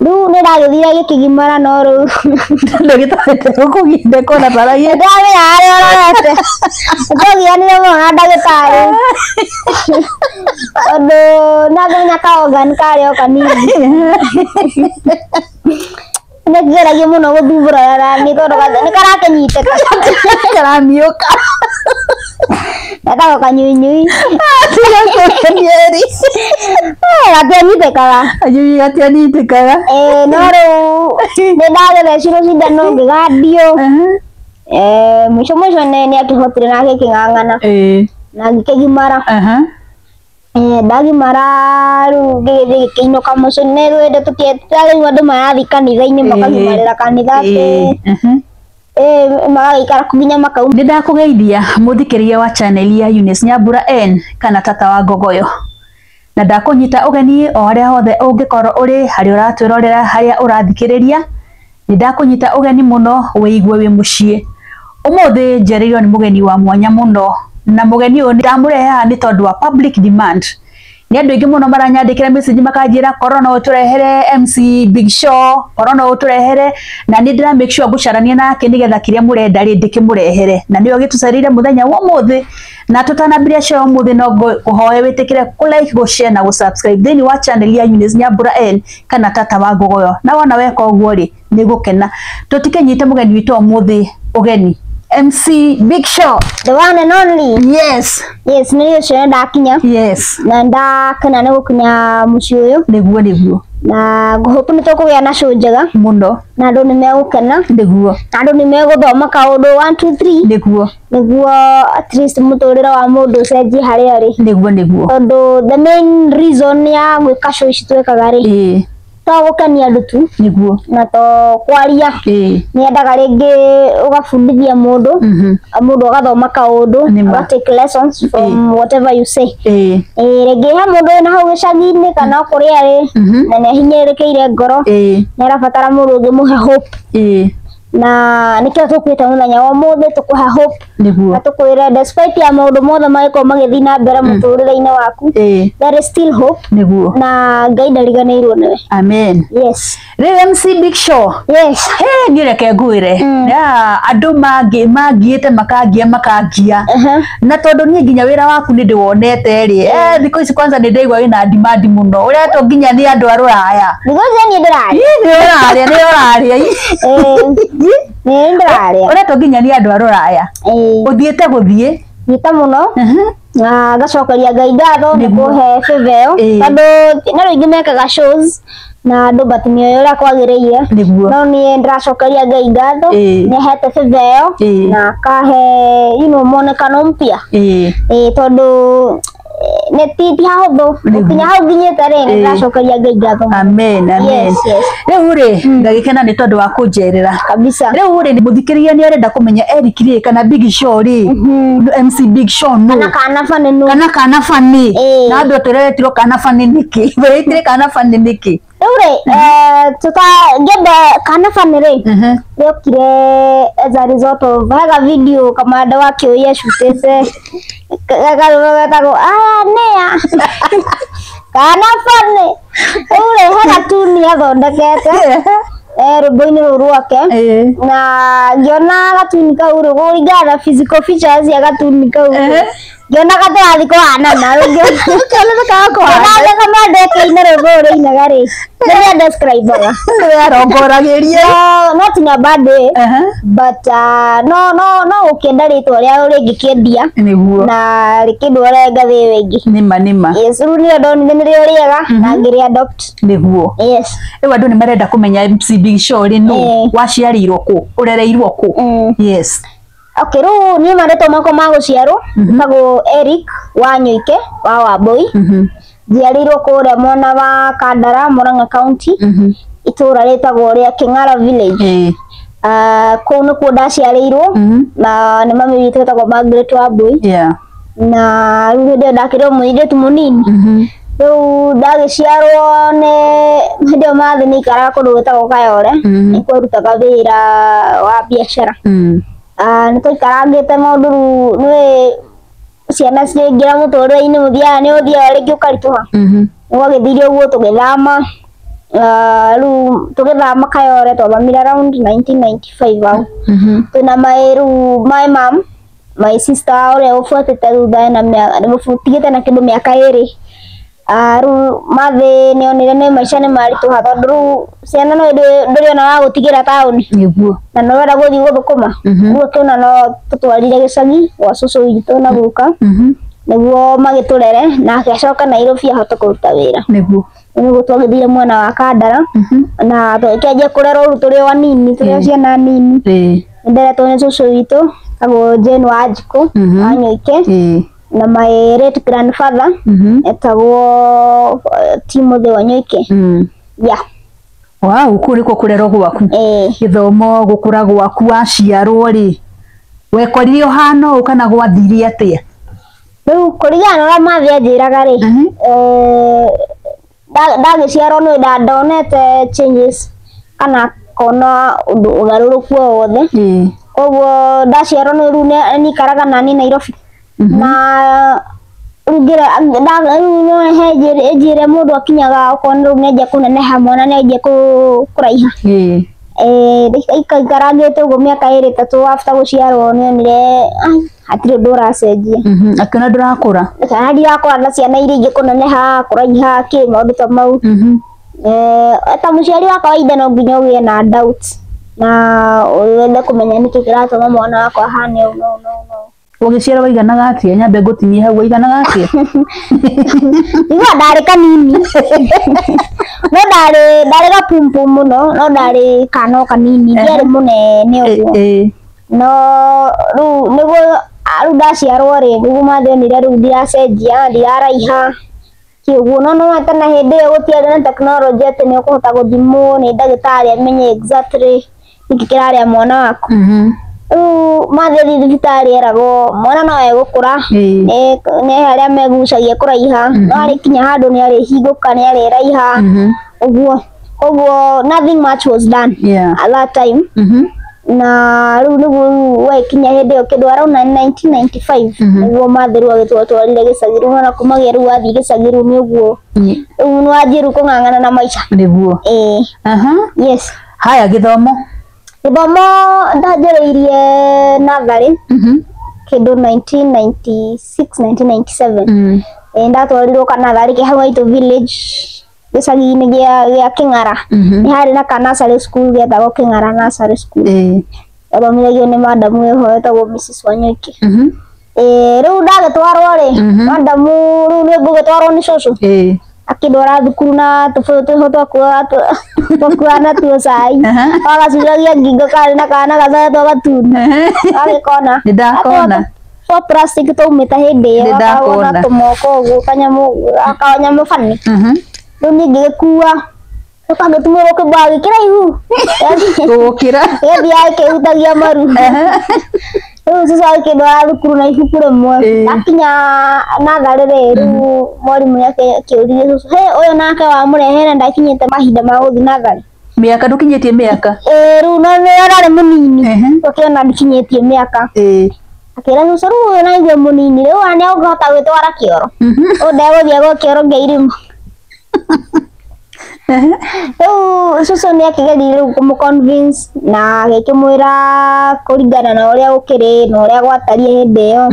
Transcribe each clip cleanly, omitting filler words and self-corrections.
Rĩu nĩ ndagĩthire gĩkĩgimara no rĩu ndagĩtarĩ gũkũginde kona taragia ndamenya harĩa ũrorete. Nĩtwagianire mũno na ndagĩtarĩ tondũ ndangĩmenya ka organ karĩ o kanini. Nĩkĩgeragia mũno gũthumbũrana naniĩ tondũ nĩ karakĩnyitĩka. Karamiũka. Getagwo kanyuinyui. Tiga kũngenia. Gatianyitĩkaga. Kanyunyui gatianyitĩkaga. Ĩĩ, no rĩu nĩ ndagĩthecirwo cindano ngĩgandio. Mũico mũico nĩ akĩhotire na agĩkĩng'ang'ana na ngĩkĩgimara. Ndagimara rĩu ngĩgĩthiĩ gĩkĩinũka mũciĩ nĩ hĩndĩ tũtiarĩu andũ marathiĩ kanitha-inĩ makagimarĩra kanitha atĩ magagĩikara nginya makauma. Nĩ ndakũgeithia mũthikĩrĩria wa channel ya Eunice Nyambura N kana tata wa Ngogoyo, na ndakũnyita ũgeni o harĩa hothe ũngĩkorwo ũrĩ, harĩa ũratwĩrorera, harĩa ũrathikĩrĩria. Nĩ ndakũnyita ũgeni mũno wĩigue wĩ mũciĩ. Ũmũthĩ njereirwo nĩ mũgeni wa mwanya mũno, na mũgeni ũyũ ndamũrehe haha nĩ tondũ wa public demand. Nĩ andũ aingĩ mũno maranyandĩkĩra message makanjĩra korwo no ũtũrehere MC Big Show, korwo no ũtũrehere, na nĩ ndĩra make sure ngũcarania nake nĩgetha kĩrĩa mũrenda rĩ ndĩkĩmũrehere, na nĩyo gĩtũcereire mũthenya wa ũmũthĩ. Na tũtanambĩrĩria show ya ũmũthĩ, no ngũhoe wĩtĩkĩre kũ like, gũ share na gũ subscribe thĩinĩ wa channel ya Eunice Nyambura N kana tata wa Ngogoyo. Na wona weka ũguo rĩ, nĩ gũkena. Tũtikĩnyite mũgeni witũ ũmũthĩ ũgeni, MC Big Show. The one and only. Yes. Yes, nĩ ũcio nĩ ndakinya. Na ndakena nĩ gũkinya mũciĩ ũyũ. Nĩguo. Na ngũhope nĩ tũkũgĩa na show njega. Mũno. Na andũ nĩ megũkena. Nĩguo. Na andũ nĩ megũthoma kaũndũ 1 2 3. Nĩguo. Nĩguo at least mũtũrĩre wa mũndũ ũcenjie harĩa arĩ. Nĩguo. Tondũ the main reason ya gwĩka show ici twĩkaga rĩ, to gũkenia andũ tu na to kwaria. Nĩendaga rĩngĩ ũgabundithia mũndũ, mũndũ agathoma kaũndũ, Nĩma. aga take lessons from whatever you say. Rĩngĩ he mũndũ wĩna hau gĩcagi-inĩ kana o kũrĩa arĩ na nĩ ahinyĩrĩrĩkĩire ngoro, nĩ arabatara mũndũ ũngĩmũhe hope, na nĩkĩo tũkuĩte mũthenya wa ũmũthĩ tũkũhe hope na tũkwĩre despite ya maũndũ mothe mangĩkorwo magĩthiĩ na mbere mũtũrĩre-inĩ waku, there is still hope na Ngai ndariganĩirwo nĩwe. Amen. Yes. Rĩu MC Big Show, he niĩ reke ngwĩre, ya andũ mangĩ mangiĩte makangia makangia, na tondũ niĩ nginya wĩra waku nĩ ndĩwonete rĩ, thikũ ici kwanza nĩ ndaigua wĩna demand mũno, ũretwo nginya nĩ andũ a rũraya. Thikũ ici niĩ ndĩrarĩa. Ĩ, nĩ ũrarĩa, nĩ ũrarĩa. Nĩ ndĩrarĩa. Ũretwo nginya nĩ andũ a rũraya. Ũthiĩte gũthiĩ. Nyita mũno na ngacokeria Ngai ngatho nĩ kũhe favor ĩyo, tondũ nĩ andũ aingĩ mekaga shows na andũ matimĩoĩ ũrĩa kwagĩrĩire, no niĩ ndĩracokeria Ngai ngatho nĩ ahete favor ĩyo na akahe mwonekano mpya, tondũ nĩ ti hahũthũ gũkinya hau nginyĩte rĩ, nĩ ndĩracokeria Ngai ngatho mũno. Amen, amen. Yes. Rĩu rĩ, ngagĩkena nĩ tondũ wa kũnjerera. Kabisa. Rĩu rĩ, mũthikĩrĩria nĩ arenda kũmenya Eric rĩ, kana Big Show rĩ, MC Big Show no kana kana bani nũ? Kana kana bani. Na andũ tũretirwo kana bani nĩkĩ? Wĩtire kana bani nĩkĩ? Rĩu rĩ, tuta ngĩenda kana bani rĩ, rĩokire as a result of hega video kamanda wa kĩũi acutĩte karũgamo getagwo aya nĩa kana bani. Rĩu rĩ, hega tuni athondekete rwĩmbo-inĩ rũu rwake, na ngĩona gatuni kau rĩ, kũringana na physical features ya gatuni kau rĩ, ngĩona gatĩrathiĩ kũhanana. Rĩu Kana ngĩona ũrĩa kamanda ekĩine rwĩmbo rũu rĩinaga rĩ, nĩrĩa describe-aga. Nĩwe arongoragĩria. No, not in a bad way, but no ũkĩenda rĩtwa rĩao rĩngĩkĩendia na rĩkĩndware ngathĩ ĩyo ĩngĩ. Nĩma nĩma. Yes, rĩu nĩrĩo ndonire nĩrĩo rĩega na ngĩrĩ adopt. Yes. Rĩu andũ nĩ marenda kũmenya MC Big Show rĩ nũ, waciarĩirwo kũ, ũrereirwo kũ? Yes. Okay, rĩu niĩ marĩtwa makwa ma gũciarwo njĩtagwo Eric Wanyoike wa Wambui. Njiarĩirwo kũrĩa mwena wa Kandara, Murang'a County, itũra rĩtagwo rĩa Kĩng'ara Village. Kũu nĩkuo ndaciarĩirwo na nĩ mami witũ wĩtagwo Margaret Wambui, na rĩu hĩndĩ ĩyo ndakĩrĩ o mũirĩtu mũnini. Rĩu ndagĩciarwo nĩ hĩndĩ ĩyo mathĩ nĩ ikaraga kũndũ gwĩtagwo Kayore, nĩkuo arutaga wĩra wa biacara. Nĩ twaikarangĩte maũndũ, rĩu nĩũĩ ciana ciaingĩra mũtũrĩre-inĩ mũthiaga nĩ ũthiaga rĩngĩ ũkaritũha. Gwagĩthire ũguo tũgĩthama, Rĩu tũgĩthama Kayore twathamire around 1995 hau. Twĩna my rĩu my mom, my sister ũrĩa ũbuatĩte thutha ena tigĩte na kĩndũ mĩaka 2. Rĩu mathĩ nĩonire nĩ maica nĩ maritũha tondũ rĩu ciana no ndũrĩ ona wa gũtigĩra taũni. Nĩguo. Na no ũrenda gũthiĩ gũthũkũma. Rĩu akĩona no tũtwarire gĩcagi gwa cũcũ witũ na guka. Nĩguo magĩtũrere na agĩcoka Nairobi ahote kũruta wĩra. Nĩguo. Nĩguo twagĩthire mwena wa Kandara. Na tũkĩanjia kũrerwo rĩu tũrĩ o anini, tũrĩ o ciana nini. Nĩnderetwo nĩ cũcũ witũ etagwo Jane Wanjikũ wa Nyoike. Na my late grandfather etagwo Timothy Wanyoike. Yeah. Wow, kũu nĩkuo kũrerwo gwaku. Gĩthomo gũkũra gwaku waciarwo rĩ, wekorire ũhana ũũ kana gwathire atĩa? Rĩu kũringana na ũrĩa mathĩ anjĩraga rĩ, ndagĩciarwo nĩ ndonete changes kana kona ũndũ ũgarũrũku o wothe. Koguo ndaciarwo nĩ rĩu nĩikaraga nani Nairobi. Na rĩu no he ĩnjĩre mũndũ akinyaga ũkona rĩu nĩanjia kũneneha mwana nĩanjia kũraiha. Ikarangĩte ũguo mĩaka 2 3 after gũciarwo nĩonire hatirĩ ũndũ ũracenjia. Akĩona ndũrakũra. Kana ndirakũra na ciana iria ingĩ kũneneha kũraiha kĩ maũndũ ta mau. Ta mũciari wa kawaida no nginya ũgĩe na doubt na wende kũmenya nĩkĩ kĩratũma mwana wakwa ahane ũũ no no no. Ũgĩciarwo waiganaga atĩa? Nyambe ngũtinie hau, waiganaga atĩa? Igua ndarĩ kanini. No ndarĩ gapumpum mũno, no ndarĩ kana o kanini, ndiarĩ mũnene ũguo. No rĩu nĩguo rĩu ndaciarwo rĩ, nĩguo mathionire rĩu ndiracenjia, ndiraraiha kĩ ũguo. No no tena hĩndĩ ĩyo gũtiarĩ na tekinoronjĩ atĩ nĩ ũkũhota gũthimwo nĩ ndagĩtarĩ amenye exactly nĩkĩ kĩrarĩa mwana waku. Rĩu mathiĩ thibitarĩ eragwo mwana no egũkũra, nĩ harĩa megucagia kũraiha, no arĩkinya handũ nĩ arĩhingũka nĩ arĩraiha ũguo. Koguo nothing much was done at that time. Na rĩu nĩguo wakinya hĩndĩ ĩyo kĩndũ around 1995 nĩguo mathĩ rĩu agĩtwatwarire gĩcagi rĩu na kumagia rĩu wathiĩ gĩcagi rĩu nĩ ũguo rĩu nĩ wanjie rĩu kũng'ang'ana na maica. Nĩguo. Yes. Haya, gĩthomo. Gĩthomo ndanjĩrĩirie natharĩ kĩndũ 1996 1997. Ndatwarirwo kanatharĩ ke hau haitũ village gĩcagi-inĩ gĩa Kĩng'ara. Nĩ harĩ na ka nursery school getagwo Kĩng'ara nursery school. Gathomithagio nĩ madamu wĩho wetagwo Mrs Wanyoike. Rĩu ndagĩtwarwo rĩ, madamu rĩu nĩ ngũgĩtwarwo nĩ cũcũ. Akĩndwara thukuru na tũbũyũ twĩho twakuaga natuo cai. Wagacuragia ngingo karĩ na kana gacoretwo gatune. Wagĩkona. Nĩndakona. Twa plastic twaumĩte hĩndĩ ĩyo. Nĩndakona. Gakoragwo na tũmoko ũguo kanyamũ bani. Rĩu niĩ ngĩgĩkua ũkagĩtumĩrwo kĩbagi kĩraihu. Gũgũkĩra. Gĩathiaga gĩkĩhutagia maru. Rĩu cũcũ agĩkĩndwara thukuru na ibuku rĩmwe. Ndakinya natharĩ rĩ, rĩu mwarimũ nĩakĩũririe cũcũ, hĩ ũyũ nake wamũrehe na ndakinyĩte mahinda ma gũthiĩ natharĩ. Mĩaka ndũkinyĩtie mĩaka? Rĩu no nĩ ararĩ mũnini. Ũkĩona ndikinyĩtie mĩaka. Akĩra cũcũ rĩu ũyũ naigua mũnini rĩu ona nĩekũhota gwĩtwara kĩoro. Ũyũ ndegũthiĩ gwa kĩoro kĩa irima. Rĩu cũcũ nĩ akĩgeririe rĩu kũmũ convince na agĩkĩmwĩra kũringana na ũrĩa gũkĩrĩ na ũrĩa gwatariĩ hĩndĩ ĩyo.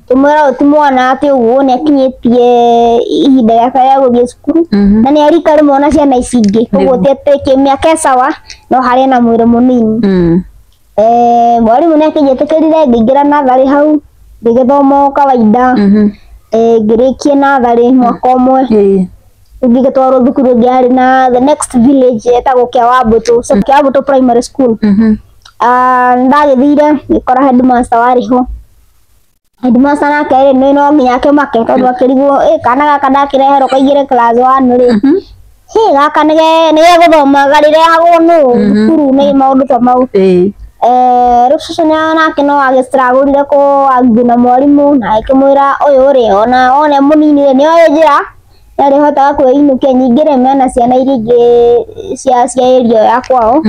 Kĩmwĩra ũyũ ti mwana atĩ ũguo nĩ akinyĩtie ihinda rĩake rĩa gũthiĩ cukuru na nĩ arika rĩmwe na ciana ici ingĩ koguo ti atĩ kĩmĩaka e sawa no harĩ na mwĩrĩ mũnini. Mwarimũ nĩ akĩnjĩtĩkĩrire ngĩingĩra natharĩ hau ngĩgĩthoma o kawaida. Ngĩrĩkia natharĩ mwaka ũmwe. Ngĩgĩtwarwo thukuru ĩngĩ yarĩ na the next village yetagwo Kĩawambũtũ, so Kĩawambũtũ primary school. Ndagĩthire ngĩkora headmaster warĩ ho. Headmaster nake rĩ nĩ no nginya akĩmake tondũ akĩrigwo kana gaka ndakĩreherwo kaingĩre class 1 rĩ. Hĩ gaka nĩ gegũthoma karĩrehagwo nũ thukuru nĩ maũndũ ta mau. Rĩu cũcũ nake no agĩstragũrire kũ argue na mwarimũ na akĩmwĩra ũyũ rĩ ona one mũnini rĩ nĩoĩ njĩra Nĩarĩhotaga kwĩinũkia ningĩ rĩ mena ciana iria ingĩ cia area ya kwao.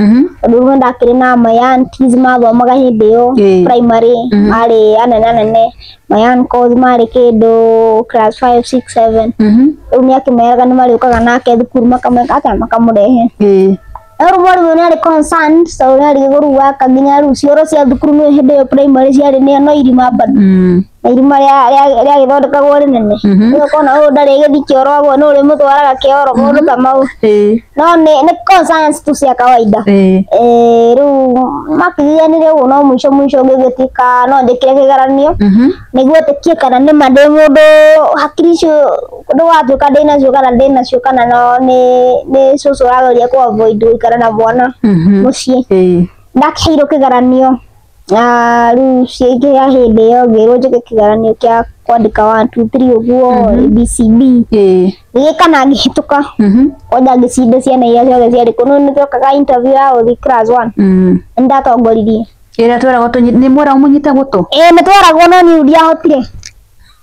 Tondũ rĩu ndakĩrĩ na my aunties mathomaga hĩndĩ ĩyo primary marĩ anene anene, my uncles marĩ kĩndũ class 5 6 7. Rĩu nĩakĩmeraga nĩmarĩũkaga nake thukuru makamwĩka atĩa makamũrehe. No rĩu mwarimũ nĩarĩ concerned tondũ nĩarigagwo rĩu gaka nginya rĩu cioro cia thukuru nĩ hĩndĩ ĩyo primary ciarĩ nĩ no irima bado. Na irima rĩagĩthondekagwo rĩnene. Rĩu ũkona ũyũ ndarĩ gĩthiĩ kĩoro agwo nĩ ũrĩmũtwaraga kĩoro maũndũ ta mau. No nĩ concerns tu cia kawaida. Rĩu makĩgianire ũguo no mũico mũico gĩgĩtuĩka no njĩkire kĩgeranio nĩguo tĩkie kana nĩma ndĩ mũndũ hakiri icio ndũgatuĩka ndĩnacio kana ndĩnacio kana no nĩ cũcũ ũrageria kũ avoid gũikara na mwana mũciĩ. Ndakĩheirwo kĩgeranio na rĩu ciaingĩha hĩndĩ ĩyo ngĩrwo njĩke kĩgeranio kĩa kwandĩka 1 2 3 ũguo ABCD. Ngĩgĩka na ngĩhĩtũka. Kwanja ngĩcinda ciana iria ciothe ciarĩ kũu. Nĩ twekaga interview ya gũthiĩ class 1. Nĩ ndatongoririe. Ĩrĩa tweragwo nĩ mweragwo mũnyite gũtũ? Ĩĩ nĩ tweragwo no niĩ ndiahotire.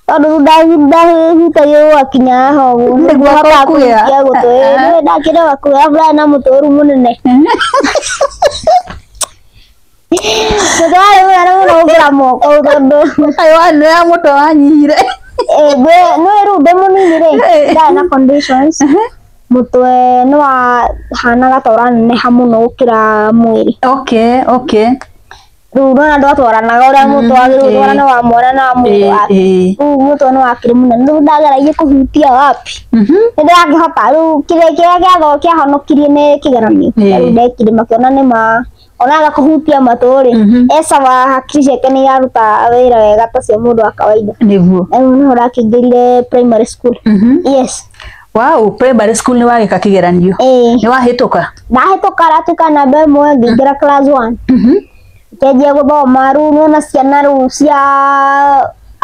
Tondũ rĩu ndahutagio gwakinya haha ũguo. Nĩguo kũgĩa. Gũtũ. Ĩĩ ndakĩrega kũgĩa mbura na mũtũru mũnene. Mũtwe warĩ mũnene mũno gũkĩra moko tondũ Ayo nĩ ya mũtwe wanyihire. Nĩ rĩu ndĩ mũnini rĩ ndarĩ na conditions. Mũtwe nĩ wahanaga ta ũraneneha mũno gũkĩra mwĩrĩ. Okay, okay. Rĩu nĩwona ndwatwaranaga ũrĩa mũtwe wagĩrĩirwo gũtwarana wa mwana na wa mũndũ wake. Rĩu mũtwe nĩ wakĩrĩ mũnene. Rĩu ndageragia kũhutia wapi. Nĩ ndĩrakĩhota rĩu kĩrĩa kĩahonokirie nĩ kĩgeranio. Rĩu ndekire makĩona nĩ ma onaga kũhutia matũ rĩ esawa hakiri ciake nĩ iraruta wĩra wega ta cia mũndũ wa kawaida. Nĩguo. Rĩu nĩho ndakĩingĩrire primary school. Yes. Wow, primary school nĩ wagĩka kĩgeranio. Nĩ wahĩtũka? Ndahĩtũka ratuĩka namba ĩmwe ngĩingĩra class 1. Ngĩanjia gũthoma rĩu nĩwona ciana rĩu cia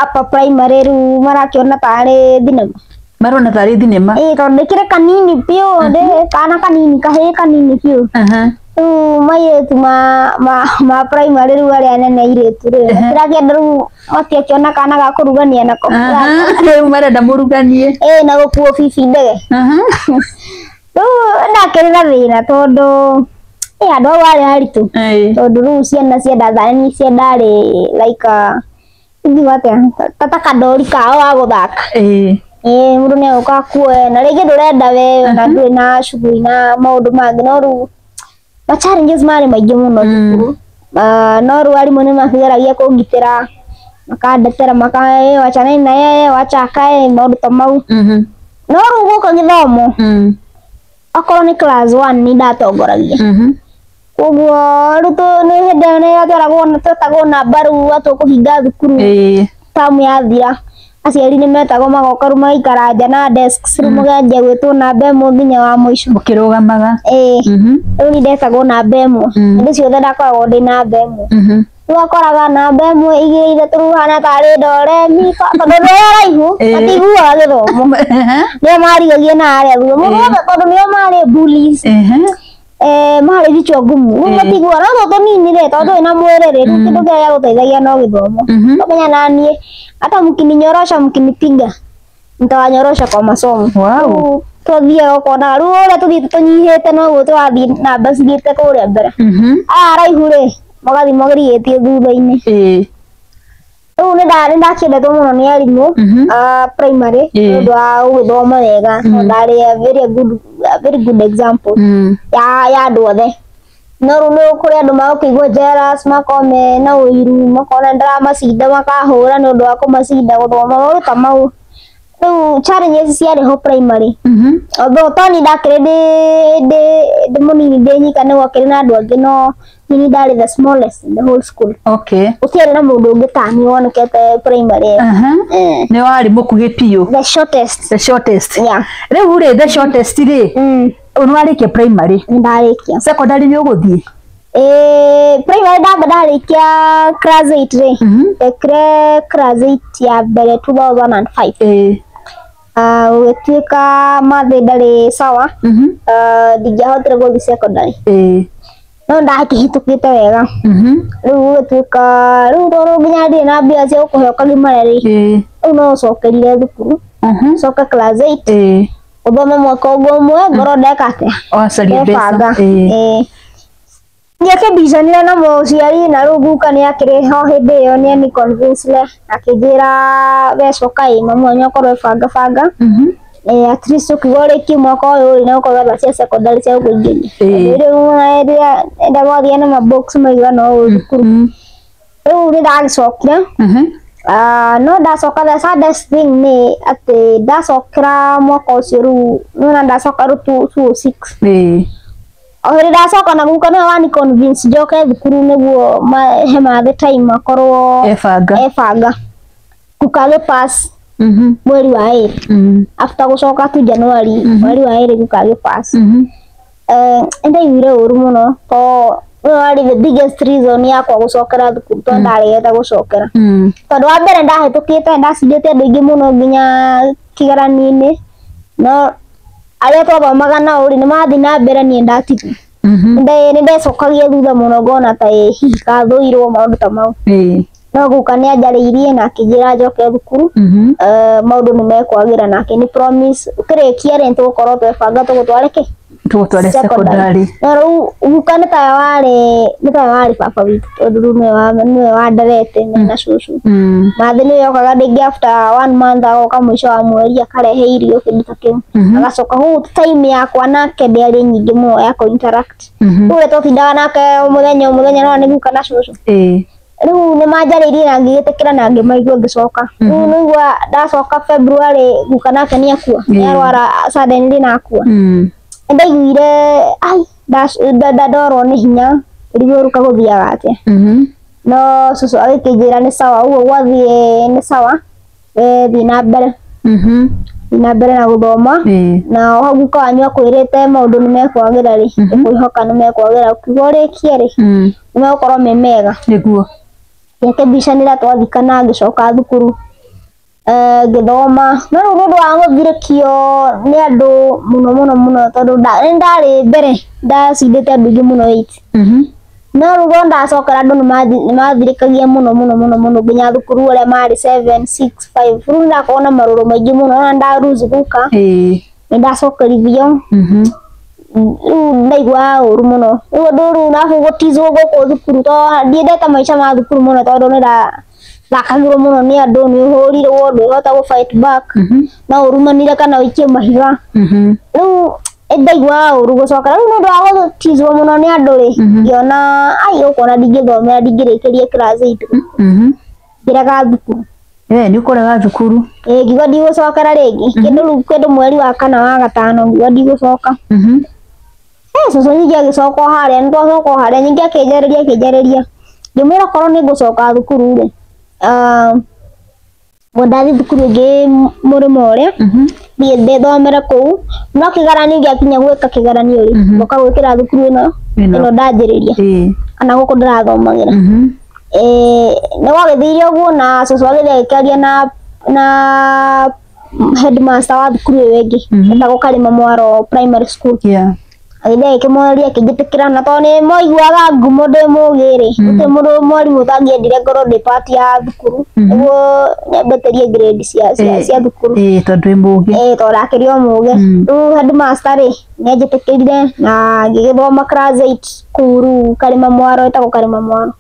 upper primary rĩu marakĩona tarĩ thinema. Marona tarĩ thinema. Ĩĩ tondũ ndĩkĩrĩ kanini biũ, ndĩ kana kanini kahĩĩ kanini biũ. Rĩu mairĩtu ma primary rĩu arĩa anene airĩtu rĩ matirakĩenda rĩu matiakĩona kana ga kũrugania nako. Rĩu marenda mũruganie. Ĩĩ na gũkuo bibi ndege. Rĩu ndakĩrĩ na thĩna tondũ andũ au arĩ aritũ. Tondũ rĩu ciana cia ndathani cia ndarĩ like ingiuga atĩa ta kandori kao ga gũthaka. Ĩĩ mũndũ nĩ egũka akuoe na rĩngĩ ndũrenda we ona ndũrĩ na shughuli na maũndũ mangĩ no rĩu ma challenges marĩ maingĩ mũno thukuru. No rĩu arimũ nĩ makĩgeragia kũngitĩra makandetera wachana na yeye wacha akae maũndũ ta mau. No rĩu gũka gĩthomo okorwo nĩ class 1 nĩ ndatongoragia. Koguo rĩu nĩ hĩndĩ ĩyo nĩ tweragwo twetagwo namba rĩu atũkũhinga thukuru tamu yathira. Aciari nĩ metagwo magoka rĩu magaikara nja na desks rĩu mũkanjia gwĩtwo namba ĩmwe nginya wa mũico. Mũkĩrũgamaga. Ĩĩ. Rĩu niĩ ndetagwo namba ĩmwe. Hĩndĩ ciothe ndakoragwo ndĩ namba ĩmwe. Rĩu wakoraga namba ĩmwe igĩrĩ ithatũ rĩu hana tarĩ ndoremi tondũ nĩ araihu matiguaga gĩthomo. Nĩo marigagia na harĩa thutha mũndũ wothe tondũ nĩo marĩ bullies. Marĩ vichwa ngumu. Rĩu matiguaga no tũtũ tũnini rĩ tondũ wĩna mwĩrĩ rĩ rĩu kĩndũ kĩrĩa gĩagũteithagia no gĩthomo. Ũkamenya naniĩ hata mkininyorosha mkinipiga nitawanyorosha kwa masomo. Wow. Twathiaga ũkona rĩu ũrĩa tũthiĩte tũnyihĩte noguo tũrathiĩ namba cithiĩte kũrĩa mbere. Aya araihu rĩ magathiĩ magerigĩtie thutha-inĩ. Rĩu nĩ ndakĩendetwo mũno nĩ arimũ a primary nĩ ũndũ wa gũgĩthoma wega tondũ ndarĩ a very good example ya andũ othe. No rĩu nĩ kũrĩ andũ magũkĩigua jealous makorwo mena ũiru makona ndĩramacinda makahũra nĩ ũndũ wa kũmacinda gũthoma maũndũ ta mau. Rĩu challenges ciarĩ ho primary. Although to niĩ ndakĩrĩ ndĩ mũnini ndĩ nyika nĩ gwakĩrĩ na andũ angĩ no niĩ ndarĩ the smallest in the whole school. Okay. Gũtiarĩ na mũndũ ũngĩ ta niĩ wonekete primary ĩyo. Nĩ warĩ mũkuhĩ biũ. The shortest. The shortest. Yeah. Rĩu rĩ the shortest rĩ nĩ warĩkia primary. Nĩ ndarĩkia. Secondary nĩ ũgũthiĩ? Primary ndamba ndarĩkia class 8 rĩ. Ndekire class 8 ya mbere 2005. Gũgĩtuĩka mathĩ ndarĩ sawa. Ndingĩahotire gũthiĩ secondary. No ndakĩhĩtũkĩte wega. Rĩu gũgĩtuĩka rĩu tondũ nginya ndirĩ na mbia cia gũkũhe ũkagimara rĩ rĩu no ũcokerire thukuru. Coke class 8 uthome mwaka ũngĩ ũmwe ngorwo ndeka atĩa, wacaria mbeca. Ndiakĩmbicanire na mũciari na rĩu guka nĩ akĩrĩ ho hĩndĩ ĩyo nĩ ani convince akĩnjĩra we coka ĩ mamu wanyu akorwo ebanga banga. At least ũkiuga ũrĩkie mwaka ũyũ rĩ na ũkorwo wetha cia secondary cia gũkũingĩria. Rĩu rĩrĩa endaga gũthiĩ na mabox maigana ũũ thukuru. Rĩu nĩ ndagĩcokire. No ndacoka, the saddest thing nĩ atĩ ndacokera mwaka ũcio rĩu nĩwona ndacoka rĩu 206. O hĩndĩ ndacoka na guka nĩwe wani convince njoke thukuru nĩguo he mathe time akorwo ebanga. Guka agĩ pass mweri wa ĩrĩ. After gũcoka tu January mweri wa ĩrĩ guka agĩ pass. Nĩndaiguire ũru mũno tondũ ũyũ warĩ the biggest reason yakwa gũcokera thukuru tondũ ndaregete gũcokera. Tondũ wa mbere ndahĩtũkĩte ndacindĩte andũ aingĩ mũno nginya kĩgeranio-inĩ no arĩa twathomaga nao rĩ nĩmathiĩ na mbere niĩ ndatigwo. Nĩndecokagia thutha mũno ngona ta ĩ hihi kathũirwo maũndũ ta mau. No guka nĩ anjarĩirie na akĩnjĩra njoke thukuru. Maũndũ nĩ mekwagĩra na akĩni promise ũkĩrĩkia rĩ nĩtũgũkorwo twebanga tũgũtware kĩ? Tũgũtware secondary. No rĩu guka nĩ tawe warĩ baba witũ tondũ rĩu nĩwe wanderete na cũcũ. Mathe nĩwe okaga rĩngĩ after 1 month agoka mũico wa mweri akarehe irio kĩndũ ta kĩu. Agacoka hau time yakwa nake ndĩarĩ nyingĩ mũno ya kũ interact. Rĩu ũrĩa twatindaga nake o mũthenya o mũthenya no nĩ guka na cũcũ. Rĩu nĩ manjarĩirie na ngĩgĩtĩkĩra na ngĩmaigua ngĩcoka. Rĩu nĩigua ndacoka February guka nake nĩ akua. Nĩ arwara suddenly na akua. Ndaiguire ai ndorwo nĩ hinya rĩu gũthiaga atĩa. No cũcũ agĩkĩnjĩra nĩ sawa ũguo gwathiĩ nĩ sawa we thiĩ na mbere. Thiĩ na mbere na gũthoma. Na oho guka wanyu akwĩrĩte maũndũ nĩ mekwagĩra rĩ ũkwĩhoka nĩ mekwagĩra ũkiuga ũrĩkie rĩ nĩ megũkorwo me mega. Nĩguo. Ngĩkĩmbicanĩra twathikana ngĩcoka thukuru. Ngĩthoma no rĩu nĩ ũndũ wa gũthirĩkio nĩ andũ mũno mũno mũno tondũ nĩ ndarĩ mbere ndacindĩte andũ aingĩ mũno 8. No rĩu ndacokera andũ nĩ mathirĩkagia mũno mũno mũno mũno nginya thukuru arĩa marĩ 7 6 5. Rĩu nĩndakorwo na marũrũ maingĩ mũno ona nda lose guka. Nĩ ndacokerithio. Rĩu ndaiguaga ũru mũno. Rĩu ũndũ rĩu nabu gũtizwo gũkũ thukuru tondũ ndiendete maica ma thukuru mũno tondũ nĩ ndathakagĩrwo mũno nĩ andũ nĩ ũhũrirwo ndũhota gũ fight back. No ũrumanire kana ũikie mahiga. Rĩu ndaiguaga ũru gũcokera. Rĩu nĩ ũndũ wa gũtizwo mũno nĩ andũ rĩ ngĩona ai ũkuona ndingĩthomera ndingĩrĩkĩria class 8. Ngĩrega thukuru. Nĩ ũkũrega thukuru. Ngiuga ndigũcokera rĩngĩ. Kĩndũ rĩu kĩndũ mweri wa kana wa gatano ngiuga ndigũcoka. Cũcũ ningĩ agĩcoka o harĩa nĩ twacoka o harĩa ningĩ akĩnjarĩria akĩnjarĩria. Ngĩmwĩra korwo nĩ ngũcoka thukuru rĩ ngwendathiĩ thukuru ĩngĩ mũrĩmo ũrĩa thiĩ ndĩthomere kũu no kĩgeranio gĩakinya gwĩka kĩgeranio rĩ ngoka gwĩkĩra thukuru ĩno ĩno ndanjĩrĩria kana gũkũ ndĩrathomagĩra. Nĩ gwagĩthire ũguo na cũcũ agĩthiĩ agĩkĩaria na headmaster wa thukuru ĩyo ĩngĩ etagwo Karĩma Mwaro Primary School. Agĩthiĩ agĩkĩmwarĩria akĩnjĩtĩkĩra na tondũ nĩ moiguaga ngumo ndĩ mũgĩ rĩ gũtirĩ mũndũ mwarimũ ũtangĩendire ngorwo ndĩ part ya thukuru nĩguo nyambatĩrie grade cia thukuru. Tondũ wĩ mũgĩ. Tondũ ndakĩrĩ o mũgĩ. Rĩu headmaster rĩ nĩ anjĩtĩkĩrire na ngĩgĩthoma class 8 kũu rĩu Karĩma Mwaro ĩtagwo Karĩma Mwaro.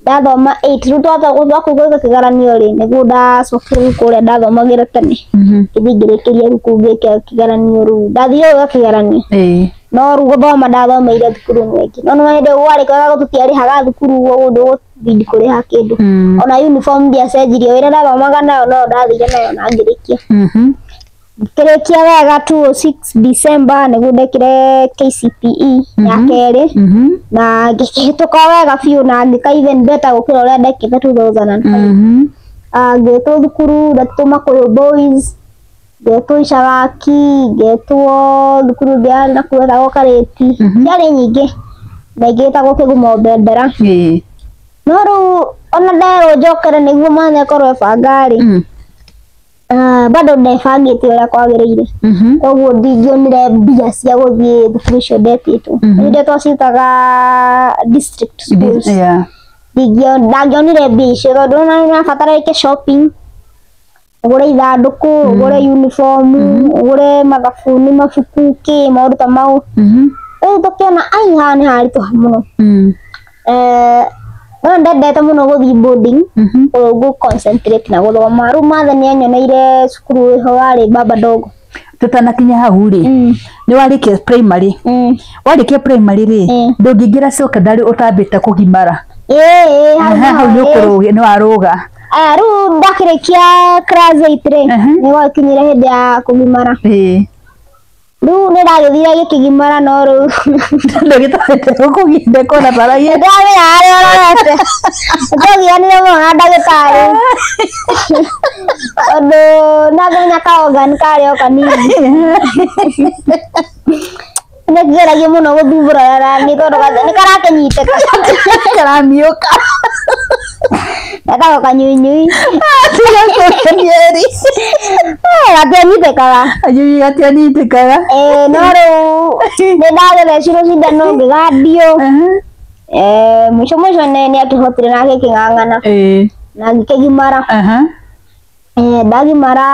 Ndathoma 8 rĩu twakũu gwĩka kĩgeranio rĩ nĩguo ndacokire rĩu kũrĩa ndathomagĩra tene. Ngĩthiĩ ngĩrĩkĩria rĩu kũu ngĩka kĩgeranio rĩu ndathire gwĩka kĩgeranio. No rĩu gũthoma ndathomeire thukuru ĩno ĩngĩ. No nĩ hĩndĩ ĩyo kwarĩ kwega tũtiarĩhaga thukuru ũguo ndũgũbidi kũrĩha kĩndũ. Ona uniform ndiacenjirie ĩrĩa ndathomaga nayo no ndathire nayo na ngĩrĩkia. Ngĩrĩkia wega 206 December nĩguo ndekire KCPE ya kerĩ na ngĩkĩhĩtũka wega biũ na ngĩka even better gũkĩra ũrĩa ndekĩte 2005. Ngĩtwo thukuru ndetwo Makũyũ Boys ngetwo Icagaki ngetwo thukuru ĩngĩ yarĩ nakuo ĩtagwo Karĩti ciarĩ nyingĩ na ĩngĩ ĩtagwo Kĩgumo Bendera. No rĩu ona nderwo njokere nĩguo mwana akorwo ebanga rĩ bado ndebangĩte ũrĩa kwagĩrĩire. Koguo ndingĩonire mbia cia gũthiĩ thukuru icio ndetĩtwo. Rĩu twacitaga district schools. Ndangĩonire mbia icio tondũ nĩ nabatarĩke shopping. Ũgũre ithandũkũ, ũgũre uniform, ũgũre mathabuni, mabuku, kĩ maũndũ ta mau. Rĩu tũkĩona ai haha nĩ haritũha mũno. No ndendete mũno gũthiĩ boarding, ngũ concentrate na gũthoma. Rĩu mathe nĩ anyoneire cukuru ĩho warĩ Baba Dogo. Tutanakinya hau rĩ, nĩ warĩkia primary. Warĩkia primary rĩ, ndũngĩingĩra secondary ũtambĩte kũgimara. Ĩĩ, hau nĩ ũkũrũge, nĩ warũga. Aya rĩu ndakĩrĩkia class 8 rĩ, nĩ gwakinyire hĩndĩ ya kũgimara. Rĩu nĩ ndagĩthire gĩkĩgimara no rĩu ndagĩtarĩ gũkũginde kona taragia. Ndamenya harĩa ũrorete. Nĩtwagianire mũno na ndagĩtarĩ. Tondũ ndamenya ka organ karĩ o kanini. Nĩkĩgeragia mũno gũthumbũrana naniĩ tondũ nĩ karakĩnyitĩka. Karamiũka. Getagwo kanyuinyui. Tiga. Gatianyitĩkaga. Kanyuinyui gatianyitĩkaga. Ĩĩ no rĩu nĩ ndagĩthecirwo cindano ngĩgandio. Mũico mũico nĩ akĩhotire na agĩkĩng'ang'ana. Na ngĩkĩgimara. Ndagimara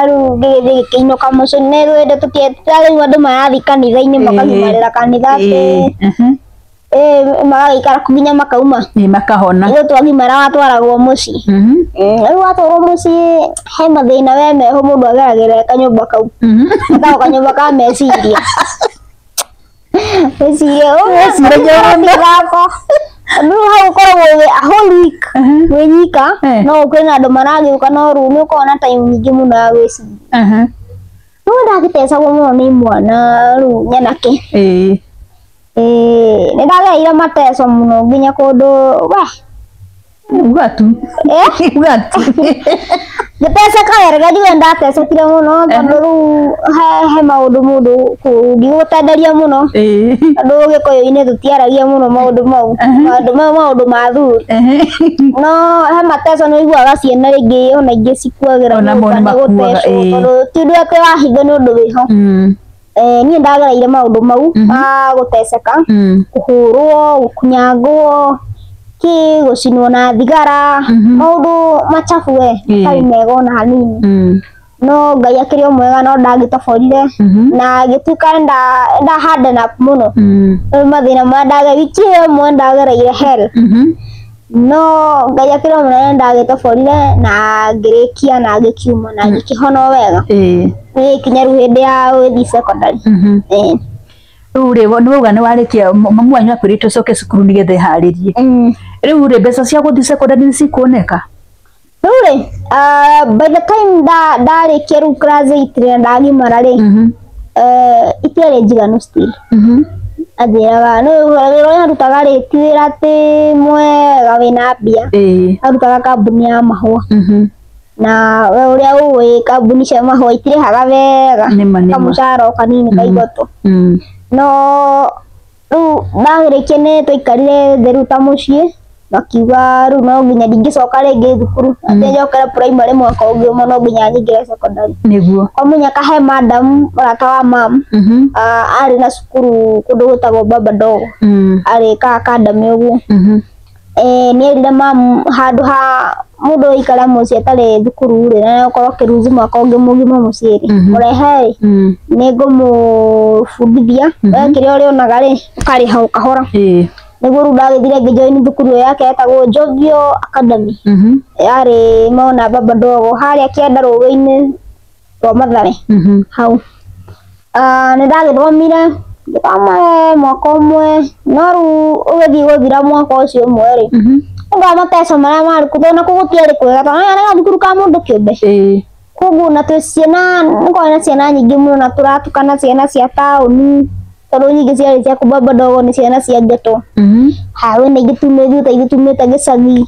rĩu ngĩgĩthiĩ gĩkĩinũka mũciĩ. Nĩ hĩndĩ tũtiarĩu andũ marathiĩ kanitha-inĩ makagimarĩra kanitha atĩ magagĩikara nginya makauma. Ĩĩ makahona. Rĩu twagimara watwaragwo mũciĩ. Rĩu watwarwo mũciĩ he mathĩna we meho mũndũ ageragĩra kanyũmba kau. Getagwo kanyũmba ka meciria. Meciria Meciragia mũno. Gako. Rĩu hau ũkoragwo wĩ a whole week wĩ nyika, no kwĩna andũ maragĩũka no rĩu nĩ ũkoragwo na time nyingĩ mũno ya gwĩciria. Rĩu ndagĩtecagwo mũno nĩ mwana rĩu nyanake. Nĩ ndagereire mateco mũno nginya kũndũ we. Uga tu. Uga tu. Ngĩteceka wega njuge ndatecekire mũno tondũ rĩu he maũndũ mũndũ ndigũgũtenderia mũno. Tondũ gĩkũyũ-inĩ tũtiaragia mũno maũndũ mau. Maũndũ mau maũndũ ma athuri. No he mateco nĩ ũiguaga ciana rĩngĩ ona ingĩ cikuagĩra nyũmba nĩ gũtecwo tondũ ti ũndũ atĩ wa hitho nĩ ũndũ wĩho. Niĩ ndagereire maũndũ mau ma gũteceka, kũhũrwo, gũkunyangwo, kĩ gũcinwo na thigara, maũndũ machafu we, matarĩ mega ona hanini. No Ngai akĩrĩ o mwega no ndagĩtoborire na agĩtuĩka nda harden up mũno. Rĩu mathĩna marĩa ndagereire, wiki ĩyo ĩmwe ndagereire hell. No Ngai akĩrĩ o mwega ndagĩtoborire na ngĩrĩkia na ngĩkiuma na ngĩkĩhona o wega. Nĩgĩkinya rĩu hĩndĩ ya gũthiĩ secondary. Rĩu rĩ, nĩ wauga nĩ warĩkia, mamu wanyu akwĩrĩte ũcoke cukuru nĩgetha ĩharĩrie. Rĩu rĩ, mbeca cia gũthiĩ secondary nĩ cikuoneka? Rĩu rĩ, by the time ndarĩkia rĩu class 8 na ndagimara rĩ, itiarĩ njiganu still. Anjĩraga nĩ wĩra ũrĩa arutaga rĩ, ti wĩra atĩ mwega wĩna mbia. Arutaga kambuni ya mahũa. Na we ũrĩa ũĩ kambuni cia mahũa itirĩhaga wega. Kamũcara o kanini ka igotwo. No rĩu ndarĩkia nĩ twaikarire thĩ rĩu ta mũciĩ, makiuga rĩu no nginya ndingĩcoka rĩngĩ thukuru. Atĩ njokere primary mwaka ũngĩ ũmwe no nginya nyingĩre secondary. Nĩguo. Kwa mũnyaka he madam mũrata wa mam, arĩ na cukuru kũndũ gwĩtagwo Baba Dogo. Arĩ ka academy ũguo. Nĩ erire mam handũ ha mũndũ aikara mũciĩ atarĩ thukuru rĩ, na okorwo akĩruzi mwaka ũngĩ mũgima mũciĩ rĩ, mũrehe rĩ, nĩ ngũmũbundithia, we kĩrĩa ũrĩonaga rĩ, ũkarĩha o kahora. Nĩguo rĩu ndagĩthire ngĩjoin thukuru ĩyo yake yetagwo Jovio Academy. Yarĩ mona Baba Dogo harĩa kĩanda rũĩ-inĩ rwa Mathare. Hau. Nĩ ndagĩthomire, ngĩthoma mwaka ũmwe, no rĩu ũgĩthiĩ gũthira mwaka ũcio ũmwe rĩ, nĩ ũndũ wa mateco marĩa marĩ kuo, tondũ nakuo gũtiarĩ kwega, tondũ nĩ gathukuru ka mũndũ kĩũmbe. Koguo na twĩ ciana, nĩ kwarĩ na ciana nyingĩ mũno na tũratukana ciana cia taũni, tondũ nyingĩ ciarĩ cia kũ Baba Dogo nĩ ciana cia ghetto. Haya wĩna ingĩ tumĩte ithuĩ tumĩte gĩcagi,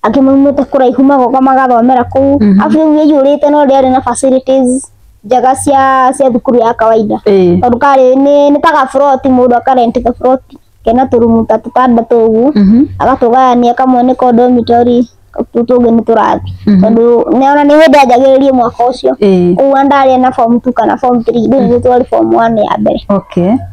angĩ maumĩte kũraihu magoka magathomera kũu. Arabu rĩu ĩiyũrĩte no ndĩarĩ na facilities njega cia thukuru ya kawaida. Tondũ karĩ nĩ ta gaburoti mũndũ akarenti gaburoti kena tũrumu ta tũtandatũ ũguo, agatũgayania kamwe nĩko dormitory, tũu tũngĩ nĩ tũrathi. Tondũ ona nĩ hĩndĩ anjagĩrĩrie mwaka ũcio. Koguo ndarĩ na form 2 kana form 3, rĩu ithuĩ twarĩ form 1 ya mbere.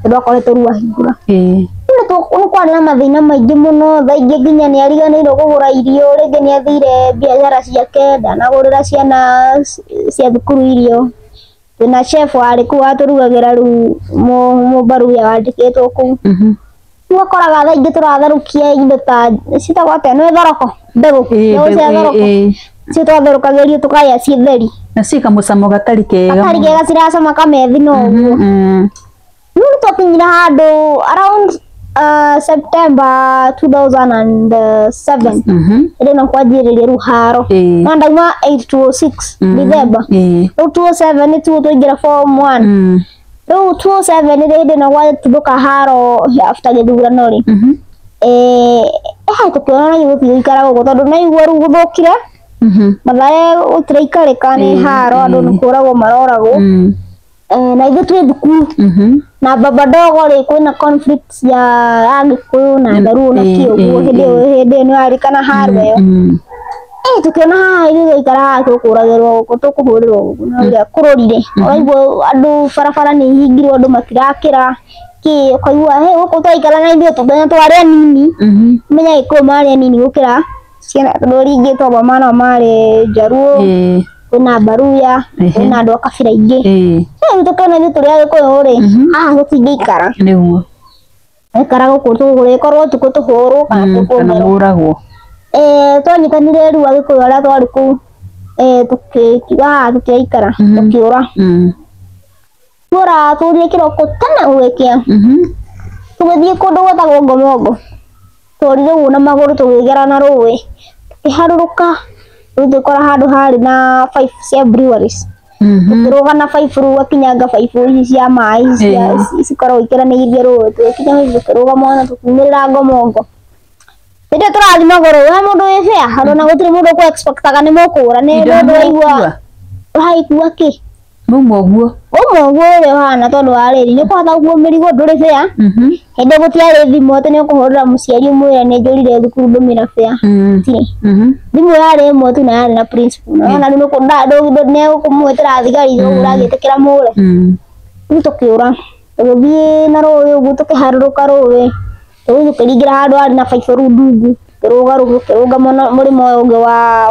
Tondũ akoretwo rĩu ahingũra. Rĩu nĩ Nĩ kwarĩ na mathĩna maingĩ mũno, thaa ingĩ nginya nĩ ariganĩirwo kũgũra irio, rĩngĩ nĩ athire biacara ciake, ndanagũrĩra ciana cia thukuru irio. Twĩna chef warĩ kũu watũrugagĩra rĩu mũmbaruya wandĩkĩtwo kũu. Rĩu ũkoraga thaa ingĩ tũratherũkia indo ta ciĩtagwo atĩa, nĩ thoroko, mbegũ, mbegũ cia thoroko. Icio twatherũkagĩrio tũkarĩa ciĩ theri. Na ci kamũcamo gatarĩ kega. Gatarĩ kega ciracama kamethino ũguo. Rĩu twakinyire handũ around September 2007. Hĩndĩ ĩno kwanjĩrĩria rĩu haro. No ndauma 8206 December. Rĩu 207 nĩ tuo twaingĩra form 1. Rĩu 207 nĩ hĩndĩ ĩno gwatuthũka haro after gĩthurano rĩ. Tũkĩona na gũthiĩ gũikara gũkũ tondũ naigua rĩu gũthũkire. Mathare gũtiraikarĩka nĩ haro, andũ nĩ kũragwo maroragwo. Na ithuĩ twĩ thukuru. Na baba ndogo rĩ kwĩna conflict ya Agĩkũyũ na Njaruo na kĩ ũguo hĩndĩ ĩyo nĩ warikana haro ĩyo. Tũkĩona haha ithuĩ twaikara haha tũkũragĩrwo gũkũ, tũkũhũrĩrwo gũkũ na ũrĩa kũrũrire. Ũraigua andũ barabara nĩ ihingirwo, andũ matirakĩra kĩ, ũkaigua he gũkũ twaikara na ithuĩ tũmenya twarĩ anini. Menya Gĩkũyũ marĩ anini gũkĩra ciana tondũ rĩngĩ twamba mana marĩ Njaruo, kwĩna Mbaruya, kwĩna andũ a kabira ingĩ. Rĩu tũkĩona ithuĩ tũrĩ Agĩkũyũ rĩ, haha tũtingĩikara. Nĩguo. Ikara gũkũ tũgũrĩkorwo ũtukũ tũhũrwo kana tũkũmerwo. Twanyitanire rĩu Agĩkũyũ arĩa twarĩ kũu, tũkiuga haha tũtiraikara, tũkĩũra. Tuora tũrire kĩroko tene gũgĩkĩa. Tũgĩthiĩ kũndũ gwĩtagwo Ngomongo. Tworire ũguo na magũrũ tũgĩgera na rũĩ. Tũkĩharũrũka, rĩu tũgĩkora handũ harĩ na pipe cia breweries. Tũkĩrũga na pipe rĩu ũgakinyanga pipe ici cia maĩ ici cikoragwo ikĩranĩirie rũĩ. Tũgĩkinya hau tũkĩrũga mwana tũkiumĩrĩra Ngomongo. Hĩndĩ ĩyo tũrathiĩ magũrũ, he mũndũ wĩ fair, handũ ona gũtirĩ mũndũ ũkũ expectaga nĩ mũkũra, nĩ mũndũ waigua ũraikua kĩ. Mauma ũguo. Mauma ũguo ũrĩa ũhana tondũ wa rĩrĩ, nĩ ũkũhota gũkua mĩrigo ndũrĩ fair. Hĩndĩ ĩyo gũtiarĩ thimũ atĩ nĩ ũkũhũrĩra mũciari ũmwĩre nĩ njũrire thukuru ndũmĩra fair. Gũtirĩ. Thimũ yarĩ ĩmwe tu na yarĩ na principal. Na wona rĩu nĩ egũkũmwĩtĩra thigari ũguo ũragĩtĩkĩra mũre. Rĩu tũkĩũra. Tũgĩthiĩ na rũĩ ũguo tũkĩharũrũka rũĩ. Rĩu tũkĩringĩra handũ harĩ na baibũ rĩu ndungu. Tũkĩrũga rũu tũkĩrũga mũrĩmo ũyũ ũngĩ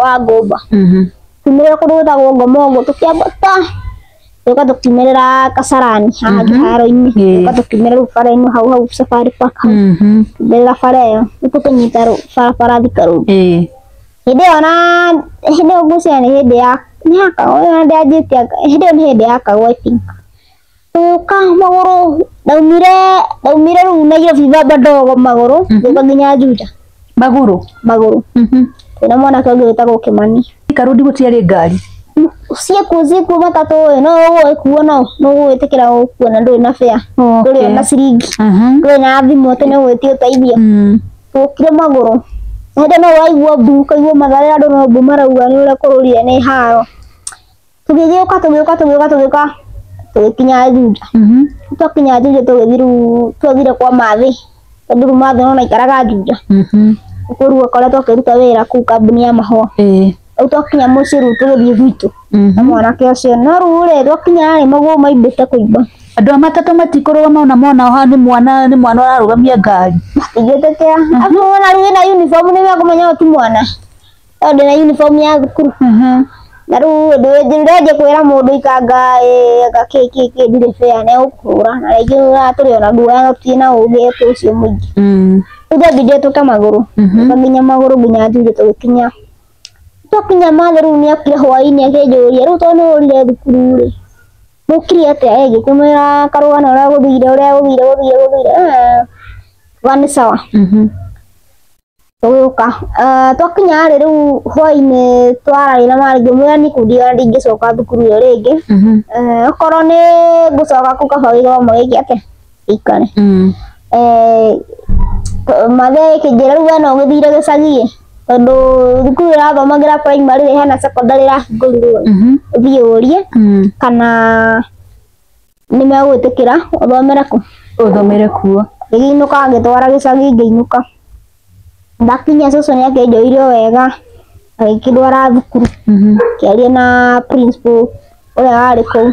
wa Ngũmba. Tumĩrĩra kũndũ gwĩtagwo Ngomongo tũkĩambata. Tũgĩũka tũkiumĩrĩra Kasarani haha kĩharo-inĩ. Tũgĩũka tũkiumĩrĩra rĩu bara-inĩ hau hau Safari Park hau. Tũkiumĩrĩra bara ĩyo. Rĩu tũkĩnyita barabara Thika Road. Hĩndĩ ĩyo na hĩndĩ ĩyo ngwĩciria nĩ hĩndĩ ya nĩ yakagwo ĩyo ndĩanjĩtie hĩndĩ ĩyo nĩ hĩndĩ yakagwo I think. Tũgĩũka magũrũ ndaumire rĩu Nairobi baba ndogo magũrũ ngĩũka nginya Juja. Magũrũ? Magũrũ. Kwĩna mwanake ũngĩ wĩtagwo Kĩmani. Thika Road gũtiarĩ ngari? Ciĩkuo matatũ ĩ, no ũgũgĩkuo no ũgũgĩtĩkĩra gũkuo na ndũrĩ na fare. Ndũrĩ ona ciringi. Ndũrĩ na thimũ atĩ nĩ ũgwĩtia ũteithio. Tũkire magũrũ. Hĩndĩ no waigua mbu, ũkaigua Mathare andũ no mbu marauga nĩ ũrĩa kũrũrire nĩ haro. Tũgĩgĩũka tũgĩũka tũgĩũka tũgĩũka tũgĩkinya Juja. Twakinya Juja tũgĩthiĩ rĩu twathire kwa Mathĩ. Tondũ rĩu Mathĩ no aikaraga Juja. Kũu akoretwo akĩruta wĩra kũu kambuni ya mahũa. Rĩu twakinya mũciĩ rĩu tũgĩthiĩ gwitũ. Na mwanake ũcio. No rĩu rĩ twakinya rĩ magũrũ maimbĩte kũimba. Andũ a matatũ matikũrũgama ona mona haha nĩ mwana ũrarũgamia ngari. Matingĩtĩkĩra. Arabu wona rĩu wĩna uniform nĩ mekũmenya ũyũ ti mwana. Tondũ ndĩna uniform ya thukuru. Na rĩu ndũngĩanjia kwĩra mũndũ ikanga anga kĩ kĩ kĩ ndirĩ fair nĩ egũkũhũra. Na rĩngĩ tũrĩ ona guoya tũtirĩ na ũgĩ ũcio mũingĩ. Rĩu twambire tũke magũrũ. Tũka nginya magũrũ nginya Juja tũgĩkinya. Twakinya Mathĩ rĩu nĩokire hwaĩ-inĩ akĩnjũria rĩu tondũ nĩ ũrire thukuru rĩ, mũkire atĩa? Ngĩkĩmwĩra karũgano ũrĩa gũthire ũrĩa gũthire gũthire gũthire. Tuga nĩ sawa. Tũgĩũka. Twakinya rĩ rĩu hwaĩ-inĩ twararia na Mathĩ ngĩmwĩra niĩ kũu ndingĩcoka thukuru ĩyo rĩngĩ. Okorwo nĩ ngũcoka kũu kaba gĩthomo gĩkĩ atĩa gĩikare. Mathĩ akĩnjĩra rĩu we no ũgĩthire gĩcagi ĩ, tondũ thukuru ĩrathomagĩra primary rĩ hena secondary ĩrahingũrirwo ĩ. Ũthiĩ ũrie kana nĩ megwĩtĩkĩra ũthomere kũ. Ũthomere kuo. Ngĩinũka ngĩtwara gĩcagi ngĩinũka. Ndakinya cũcũ nĩ akĩnjoire wega agĩkĩndwara thukuru. Ngĩaria na principal ũrĩa warĩ kũu.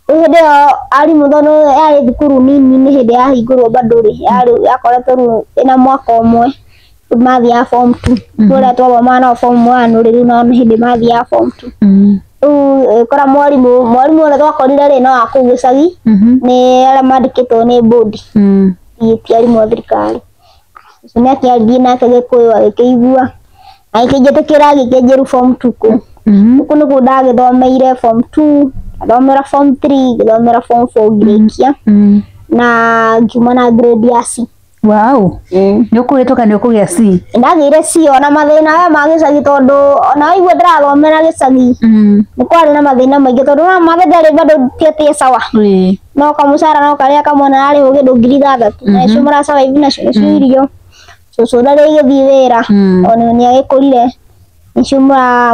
Rĩu hĩndĩ ĩyo arimũ tondũ yarĩ thukuru nini nĩ hĩndĩ yahingũrwo bado rĩ yarĩ yakoretwo rĩu ĩna mwaka ũmwe rĩu mathiaga form 2 kũrĩa twathomaga nao form 1 rĩ rĩu nao nĩ hĩndĩ mathiaga form 2. Rĩu kora mwarimũ ũrĩa twakorire rĩ no wa kũu gĩcagi nĩ arĩa mandĩkĩtwo nĩ bodi ti arimũ a thirikari. Ũcio nĩ akĩaririe nake Gĩkũyũ agĩkĩigua agĩkĩnjĩtĩkĩra agĩkĩnjĩru form 2 kũu. Gũkũ nĩkuo ndagĩthomeire form 2 ngathomera form 3 ngĩthomera form 4 ngĩrĩkia na ngiuma na grade ya C. Wow. Nĩ ũkũhĩtũka nĩ ũkũgĩa C. Ndagĩire C ona mathĩna maya ma gĩcagi tondũ ona waigua ndĩrathomera gĩcagi nĩ kwarĩ na mathĩna maingĩ tondũ ona mathe ndarĩ bado ti atĩ e sawa. No kamũcara no karĩa kamwe na ararĩhwo kĩndũ 6,000 na icio mũrasurvive nacio nĩcio irio. Cũcũ ndarĩ gĩthiĩ wĩra ona nĩ agĩkũrire nĩcio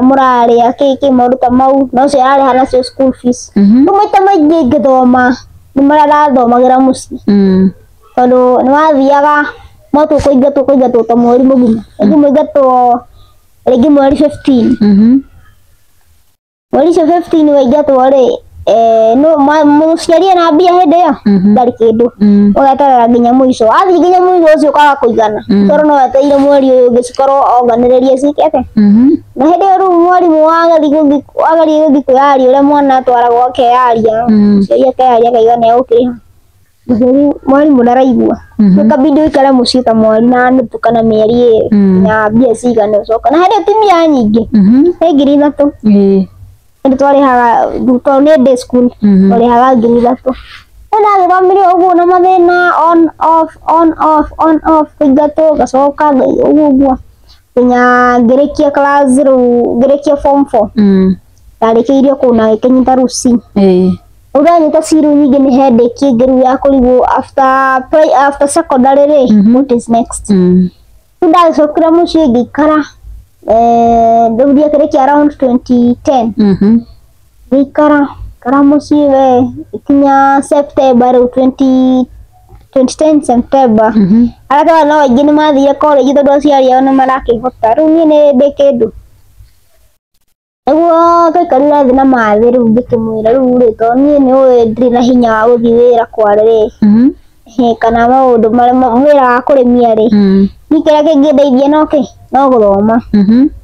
mũrarĩa kĩ maũndũ ta mau na ũcio ararĩha nacio school fees. Rĩu maita maingĩ ngĩthoma nĩ marĩa ndathomagĩra mũciĩ tondũ nĩ wathiaga mwatũkũingatwo kũingatwo ta mweri mũgima rĩngĩ mũingatwo rĩngĩ mweri 15. Mweri ũcio 15 waingatwo rĩ no mũciari ena mbia hĩndĩ ĩyo ndarĩ kĩndũ ũgeterera nginya mũico wathiĩ nginya mũico ũcio ũkaga kũigana tondũ no wetereire mweri ũyũ ũngĩ cikorwo onganĩrĩrie cike atĩa. Na hĩndĩ ĩyo rĩu mwarimũ wageria gũthiĩ kwĩyaria ũrĩa mwana atwaragwo akeyaria mũciari akeyaria akaiga nĩ egũkĩrĩha mũciari mwarimũ ndaraigua ũkabidi ũikare mũciĩ ta mweri na nuthu kana mĩeri ĩrĩ nginya mbia cigane ũcoka na hĩndĩ ĩyo ti mbia nyingĩ nĩ 3,000. Hĩndĩ twarĩhaga tondũ nĩ day school twarĩhaga 3,000. Rĩu ndagĩthomire ũguo na mathĩna on off on off on off kũingatwo ngacoka ũguo ũguo nginya ngĩrĩkia class rĩu ngĩrĩkia form 4 ndarĩkĩirie kũu na gĩkĩnyita rĩu C. Rĩu ndanyita C rĩu ningĩ nĩ headache ĩngĩ rĩu ya kũrigwo after secondary rĩ what is next. Rĩu ndagĩcokire mũciĩ ngĩikara rĩu ndiakĩrĩkia around 2010 ngĩikara ikara mũciĩ we ikinya September rĩu 2010 September arĩa twarĩ nao aingĩ nĩ mathire college tondũ aciari ao nĩ marakĩhota rĩu niĩ nĩ ndĩ kĩndũ nĩguo twaikarire thĩ na mathĩ rĩu ngĩkĩmwĩra rĩu rĩ tondũ niĩ nĩ ũĩ ndirĩ na hinya wa gũthiĩ wĩra kware rĩ kana maũndũ marĩa wĩra wa kũrĩmia rĩ niĩ kĩrĩa kĩngĩndeithia no kĩ no gũthoma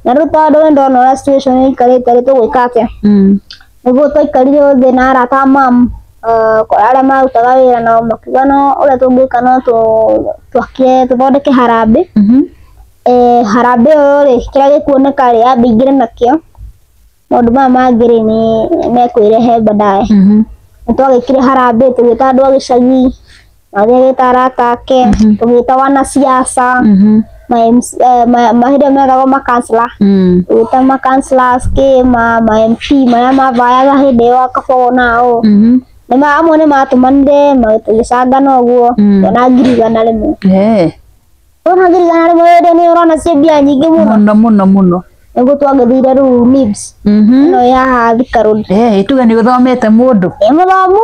na rĩu tondũ nĩ ndona ũrĩa situation ĩikarĩte rĩ tũgwĩka atĩa nĩguo twaikarire thĩ na arata a mamu arĩa marutaga wĩra nao makiuga no ũrĩa tũngĩka no twakire tũthondeke harambĩ. Harambĩ ĩyo rĩ kĩrĩa gĩkuoneka rĩ yambe ingĩre nakĩo maũndũ maya mangĩ rĩ nĩ mekwĩrehe baadaye. Nĩ twagĩkire harambĩ tũgĩta andũ a gĩcagi mathiĩ agĩta arata ake tũgĩta wanasiasa ma hĩndĩ ĩyo metagwo ma councillor tũgĩta ma councillors kĩ ma MP marĩa mavayaga hĩndĩ ĩyo Kabogo nao nĩ amwe nĩ matũmanire tũgĩcangana ũguo tuona 100,000. Tuona 100,000 hĩndĩ ĩyo nĩ ũrona ciĩ mbia nyingĩ mũno mũno mũno mũno nĩguo twagĩthire rĩu NIBS ĩno ya haha Thika Road. Tuge nĩ ũthomete mũndũ ĩ mũthomu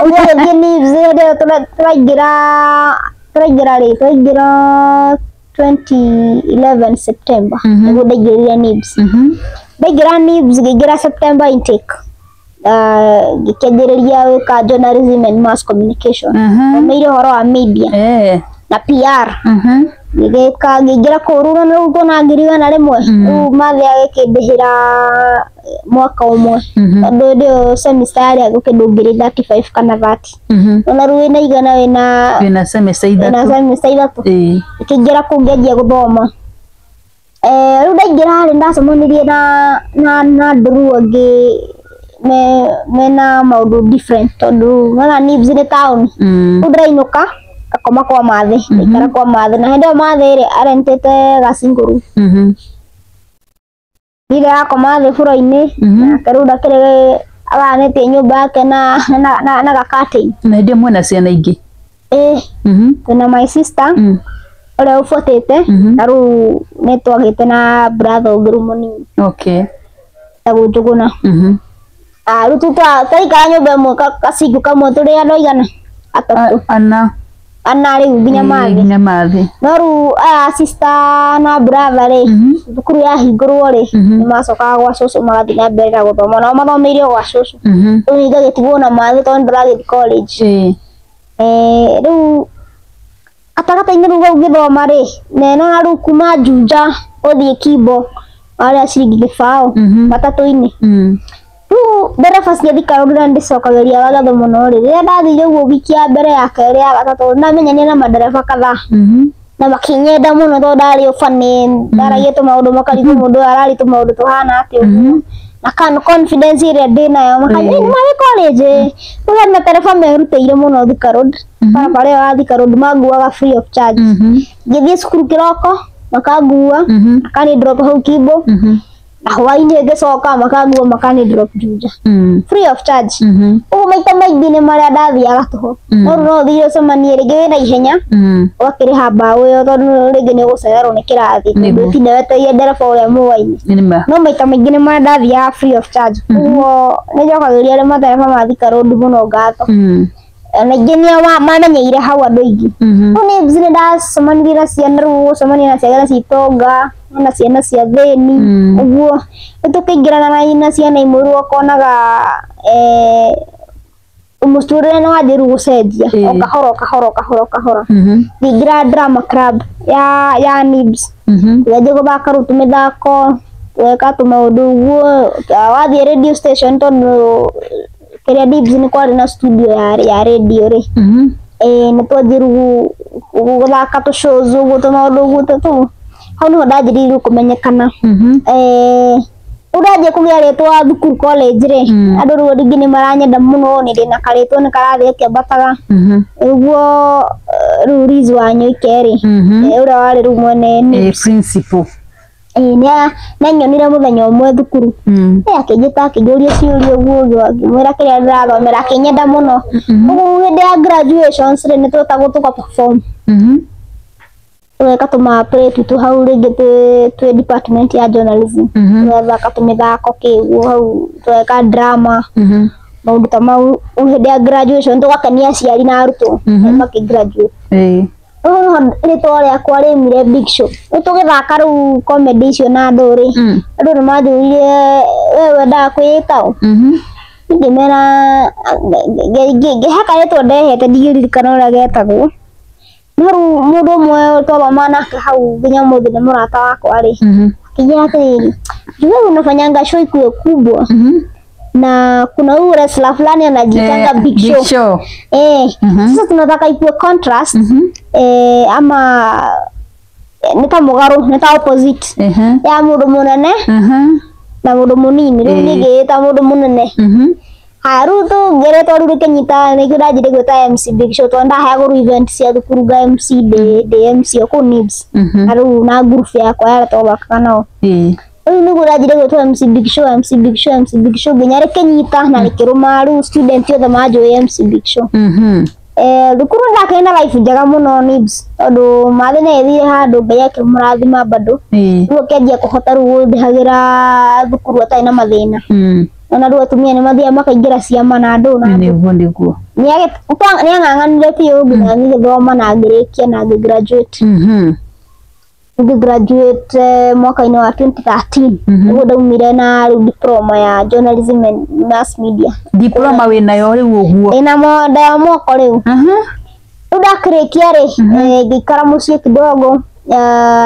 ũguo gĩthiĩ NIBS hĩndĩ ĩyo tũraingĩra rĩ tũraingĩra 2011 September nĩguo ndaingĩrire NIBS. Ndaingĩra NIBS ngĩingĩra September intake ngĩkĩanjĩrĩria gwĩka journalism and mass communication thomeire ũhoro wa media na PR ngĩgĩka ngĩingĩra kũu rĩu na rĩu tuona 100,000 rĩu mathe agĩkĩndĩhĩra mwaka ũmwe tondũ hĩndĩ ĩyo semester yarĩ kĩndũ 35,000 kana 30 ona rĩu wĩna igana wĩna semester ithatũ semester ithatũ ngĩingĩra kũu ngĩanjia gũthoma. Rĩu ndaingĩra rĩ ndacemanirie na andũ rĩu angĩ mena maũndũ different tondũ nĩwona NIBS nĩ taũni rĩu ndĩrainũka ngakoma kwa mathe ngaikara kwa mathe na hĩndĩ ĩyo mathe rĩ arentĩte gacingũru niĩ ndĩrakoma thĩ buro-inĩ nake rĩu ndakĩrĩ agayanĩtie nyũmba yake na ga curtain. Na hĩndĩ ĩyo mwĩna ciana ingĩ? Twĩna my sister ũrĩa ũbuatĩte na rĩu nĩ twagĩte na brother ũngĩ rĩu mũnini etagwo Njũgũna. Rĩu twaikara nyũmba ĩmwe gacingũ kamwe tũrĩ andũ aigana? Atatũ. Ana. Ana rĩu nginya mathi. Nginya mathi. No rĩu aya sister na brother rĩ, thukuru yahingũrwo rĩ, nĩ macokaga gwa cũcũ magathiĩ na mbere na gũthoma, nao mathomeire o gwa cũcũ. Rĩu niĩ ngagĩtigwo na mathi tondũ ndĩragĩthiĩ college. Rĩu gatagatĩ-inĩ rĩu hau ngĩthoma rĩ, nona rĩu kuma Juja ũthiĩ Kimbo warĩa ciringi gĩbaũ matatũ-inĩ. Rĩu ndereba cia Thika Road na ndĩcokagĩria ngatho mũno rĩ, rĩrĩa ndathire ũguo wiki ya mbere ya kerĩ ya gatatũ namenyanire na mandereba kadhaa na makĩnyenda mũno tondũ ndarĩ ũbani, ndaragia tũmaũndũ makarigwo mũndũ ũyũ araria tũmaũndũ tũhana atĩa ũguo, na kan confidence ĩrĩa ndĩnayo makanjĩra nĩ marĩ college. Rĩu hena matereba merutĩire mũno Thika Road, barabara ĩyo ya Thika Road manguaga free of charge. Ngĩthiĩ cukuru kĩroko makangua, makani drop hau Kimbo, na hwaĩ-inĩ ngĩcoka makangua makani drop Juja free of charge. Ũguo maita maingĩ nĩ marĩa ndathiaga tũhũ, no rĩu no ũthire ũcemanie rĩngĩ wĩna ihenya ũgakĩrĩha mbaũ ĩyo tondũ rĩngĩ nĩ ũgũcererwo nĩ kĩrathi tondũ ũtinda wetereire ndereba ũrĩa mũwainĩ. No maita maingĩ nĩ marĩa ndathiaga free of charge. Ũguo nĩ njokagĩria arĩa matereba ma Thika Road mũno ngatho, na ingĩ nĩo mamenyeire hau andũ aingĩ. Rĩu nĩ ndacemanirie na ciana, rĩu gũcemania na ciana cia itonga na ciana cia thĩni, ũguo rĩu tũkĩingĩrana na ciana imwe rĩu ũkonaga mũtũrĩre nĩ wanjia rĩu gũcenjia o kahora o kahora o kahora o kahora. Ngĩingĩra drama club ya NIBS, tũgĩthiĩ gũthaka rĩu tũmĩthako, tũgeka tũmaũndũ ũguo. Wathiĩ radio station tondũ kĩrĩa NIBS nĩ kwarĩ na studio ya radio rĩ, nĩ twathiĩ rĩu gũthaka tũ shows ũguo tũmaũndũ ũguo tũu. Hau nĩho ndanjĩrĩirie rĩu kũmenyekana. Rĩu ndanjia kũgĩa rĩtwa thukuru college rĩ, andũ rĩu rĩngĩ nĩ maranyenda mũno, nĩ ndĩna karĩtwa nĩ karathiĩ gakĩambataga. Ũguo rĩu Liz Wanyoike rĩ, ũrĩa warĩ rĩu mwene NIBS principal, nĩ anyonire mũthenya ũmwe thukuru, akĩnjĩta akĩnjũria ciũria ũguo, ngĩmwĩra kĩrĩa ndĩrathomera, akĩnyenda mũno. Ũguo hĩndĩ ya graduations rĩ, nĩ twetagwo tũga perform, tũgeka tũma-play twitũ hau rĩngĩ twĩ department ya journalism, tũgathaka tũmĩthako kĩguo hau, tũgeka drama, maũndũ ta mau. Rĩu hĩndĩ ya graduation tũgakenia aciari na arutwo makĩ graduate. Rĩu nĩho rĩtwa rĩakwa rĩaumire Big Show. Rĩu tũgĩthaka rĩu comedy icio na andũ rĩ, andũ nĩ manjũririe we wendaga kwĩĩta ũ? Ngĩmera ngĩhaka rĩtwa ndehete ndigĩririkana ũrĩa getagwo. No rĩu mũndũ ũmwe twathomaga nake hau nginya ũmũthĩ nĩ mũrata wakwa rĩ, akĩnjĩra atĩrĩrĩ, wewe unafanyanga show ikuwe kubwa na kuna huyu wrestler fulani anajiitanga Big Show. Sasa tunataka ikuwe contrast, ama nĩ ta mũgarũ, nĩ ta opposite ya mũndũ mũnene na mũndũ mũnini. Rĩu niĩ ngĩĩta mũndũ mũnene. Haya rĩu tũngĩrĩtwa rĩu rĩkĩnyita, nĩkĩo ndanjirie gwĩta MC Big Show tondũ ndaheagwo rĩu event cia thukuru nga MC, ndĩ MC o kũu NIBS, na rĩu na group yakwa ya arĩa twathakaga nao. Rĩu nĩguo ndanjirie gwĩtwo MC Big Show, MC Big Show, MC Big Show nginya rĩkĩnyita na rĩkĩrũma. Rĩu student othe manjũĩ MC Big Show. Thukuru ndakĩrĩ na life njega mũno NIBS tondũ mathĩ nĩ ĩthire handũ Ngai akĩmũrathima bado, rĩu akĩanjia kũhota rĩu gũndĩhagĩra thukuru atarĩ na mathĩna. Ona rĩu atumia nĩ mathiaga makaingĩra ciama na andũ na Nĩguo nĩguo. Nĩ ang'ang'anire biũ nginya ngĩgĩthoma na ngĩrĩkia na ngĩ graduate. Ngĩ graduate mwaka-inĩ wa 2013, nĩguo ndaumire na rĩu diploma ya journalism and mass media. Diploma wĩnayo rĩu ũguo? Ndĩna ndaya mwako rĩu. Rĩu ndakĩrĩkia rĩ, ngĩikara mũciĩ kidogo,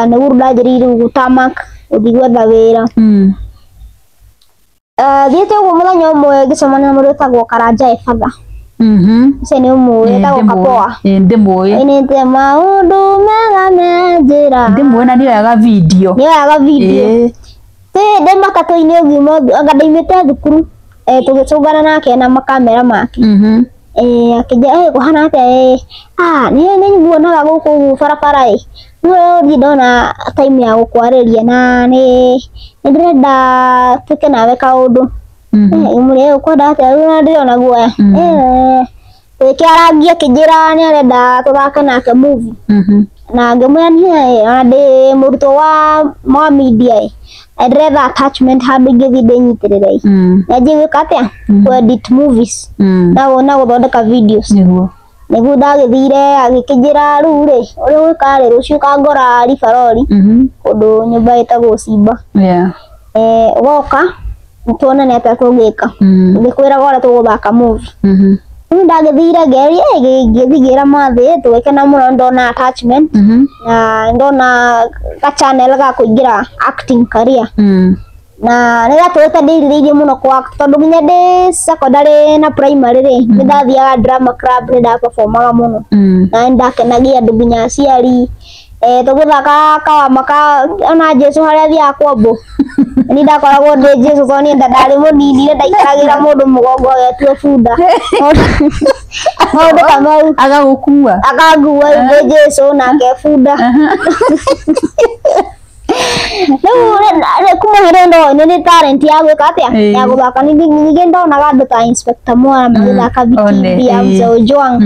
nĩguo rĩu ndanjĩrĩirie rĩu gũtamak gũthiĩ gwetha wĩra. Thiĩte ũguo mũthenya ũmwe ngĩcemania na mũndũ wĩtagwo Karanja Ebatha. Ũcio nĩ ũmũĩ, wĩtagwo Kapoa. Ndĩmũĩ. Ainĩte maũndũ mega me njĩra. Ndĩmũĩ na nĩoyaga video. Nĩoyaga video. Ndĩ matatũ-inĩ ũguo anga ndaimĩte thukuru, tũgĩcũngana nake na makamera make. Akĩnjĩra kũhana atĩa, nĩ nguonaga gũkũ ũguo barabara ĩ, no ndirĩ ndona time ya gũkwarĩria na nĩ ndĩrenda twĩke nawe kaũndũ. Ngĩmũria ũkwenda atĩa, rĩu ona ndĩrona guoya. Tũgĩkĩarangia akĩnjĩra nĩ arenda tũthake nake movie. Na ngĩmwĩra niĩ ona ndĩ mũrutwo wa media ĩ, na ndĩretha attachment handũ ingĩthiĩ ndĩnyitĩrĩre ĩ. Na njanjie gwĩka atĩa, kũ edit movies na gũthondeka videos. Nĩguo. Nĩguo ndagĩthire agĩkĩnjĩra rĩu rĩ ũrĩa ũgwĩka rĩ rũciũ ũkangora Ribarori kũndũ nyũmba ĩtagwo Simba. Ũgoka tuone nĩ atĩa tũngĩka. Ngĩkwĩraga ũrĩa tũgũthaka movie. Rĩu ndagĩthire ngeria ngĩthiĩ ngĩra mathĩ tũgĩkena mũno ndona attachment na ndona ga channel ga kũingĩra acting career. Na nĩ gatũrĩte ndĩrirĩirie mũno kũ act tondũ nginya ndĩ secondary na primary rĩ nĩ ndathiaga drama club nĩ ndaperformaga mũno na nĩ ndakenagia andũ nginya aciari. Tũgĩthaka kawama ka ona Jesũ harĩa athiaga kwambwo ni ndakoragwo ndĩ Jesũ tondũ niĩ ndarĩ mũnini nĩ ndaikaragĩra mũndũ mũgongo agetua bunda maũndũ ta mau Agagũkua. Akangua ndĩ Jesũ nake bunda. Rĩu kuma hĩndĩ ĩyo nĩ nĩ talent ya gwĩka atĩa ya gũthaka. Ningĩ ndonaga andũ ta Inspector Mwara magĩthaka vitimbi ya Mzee Ojwang,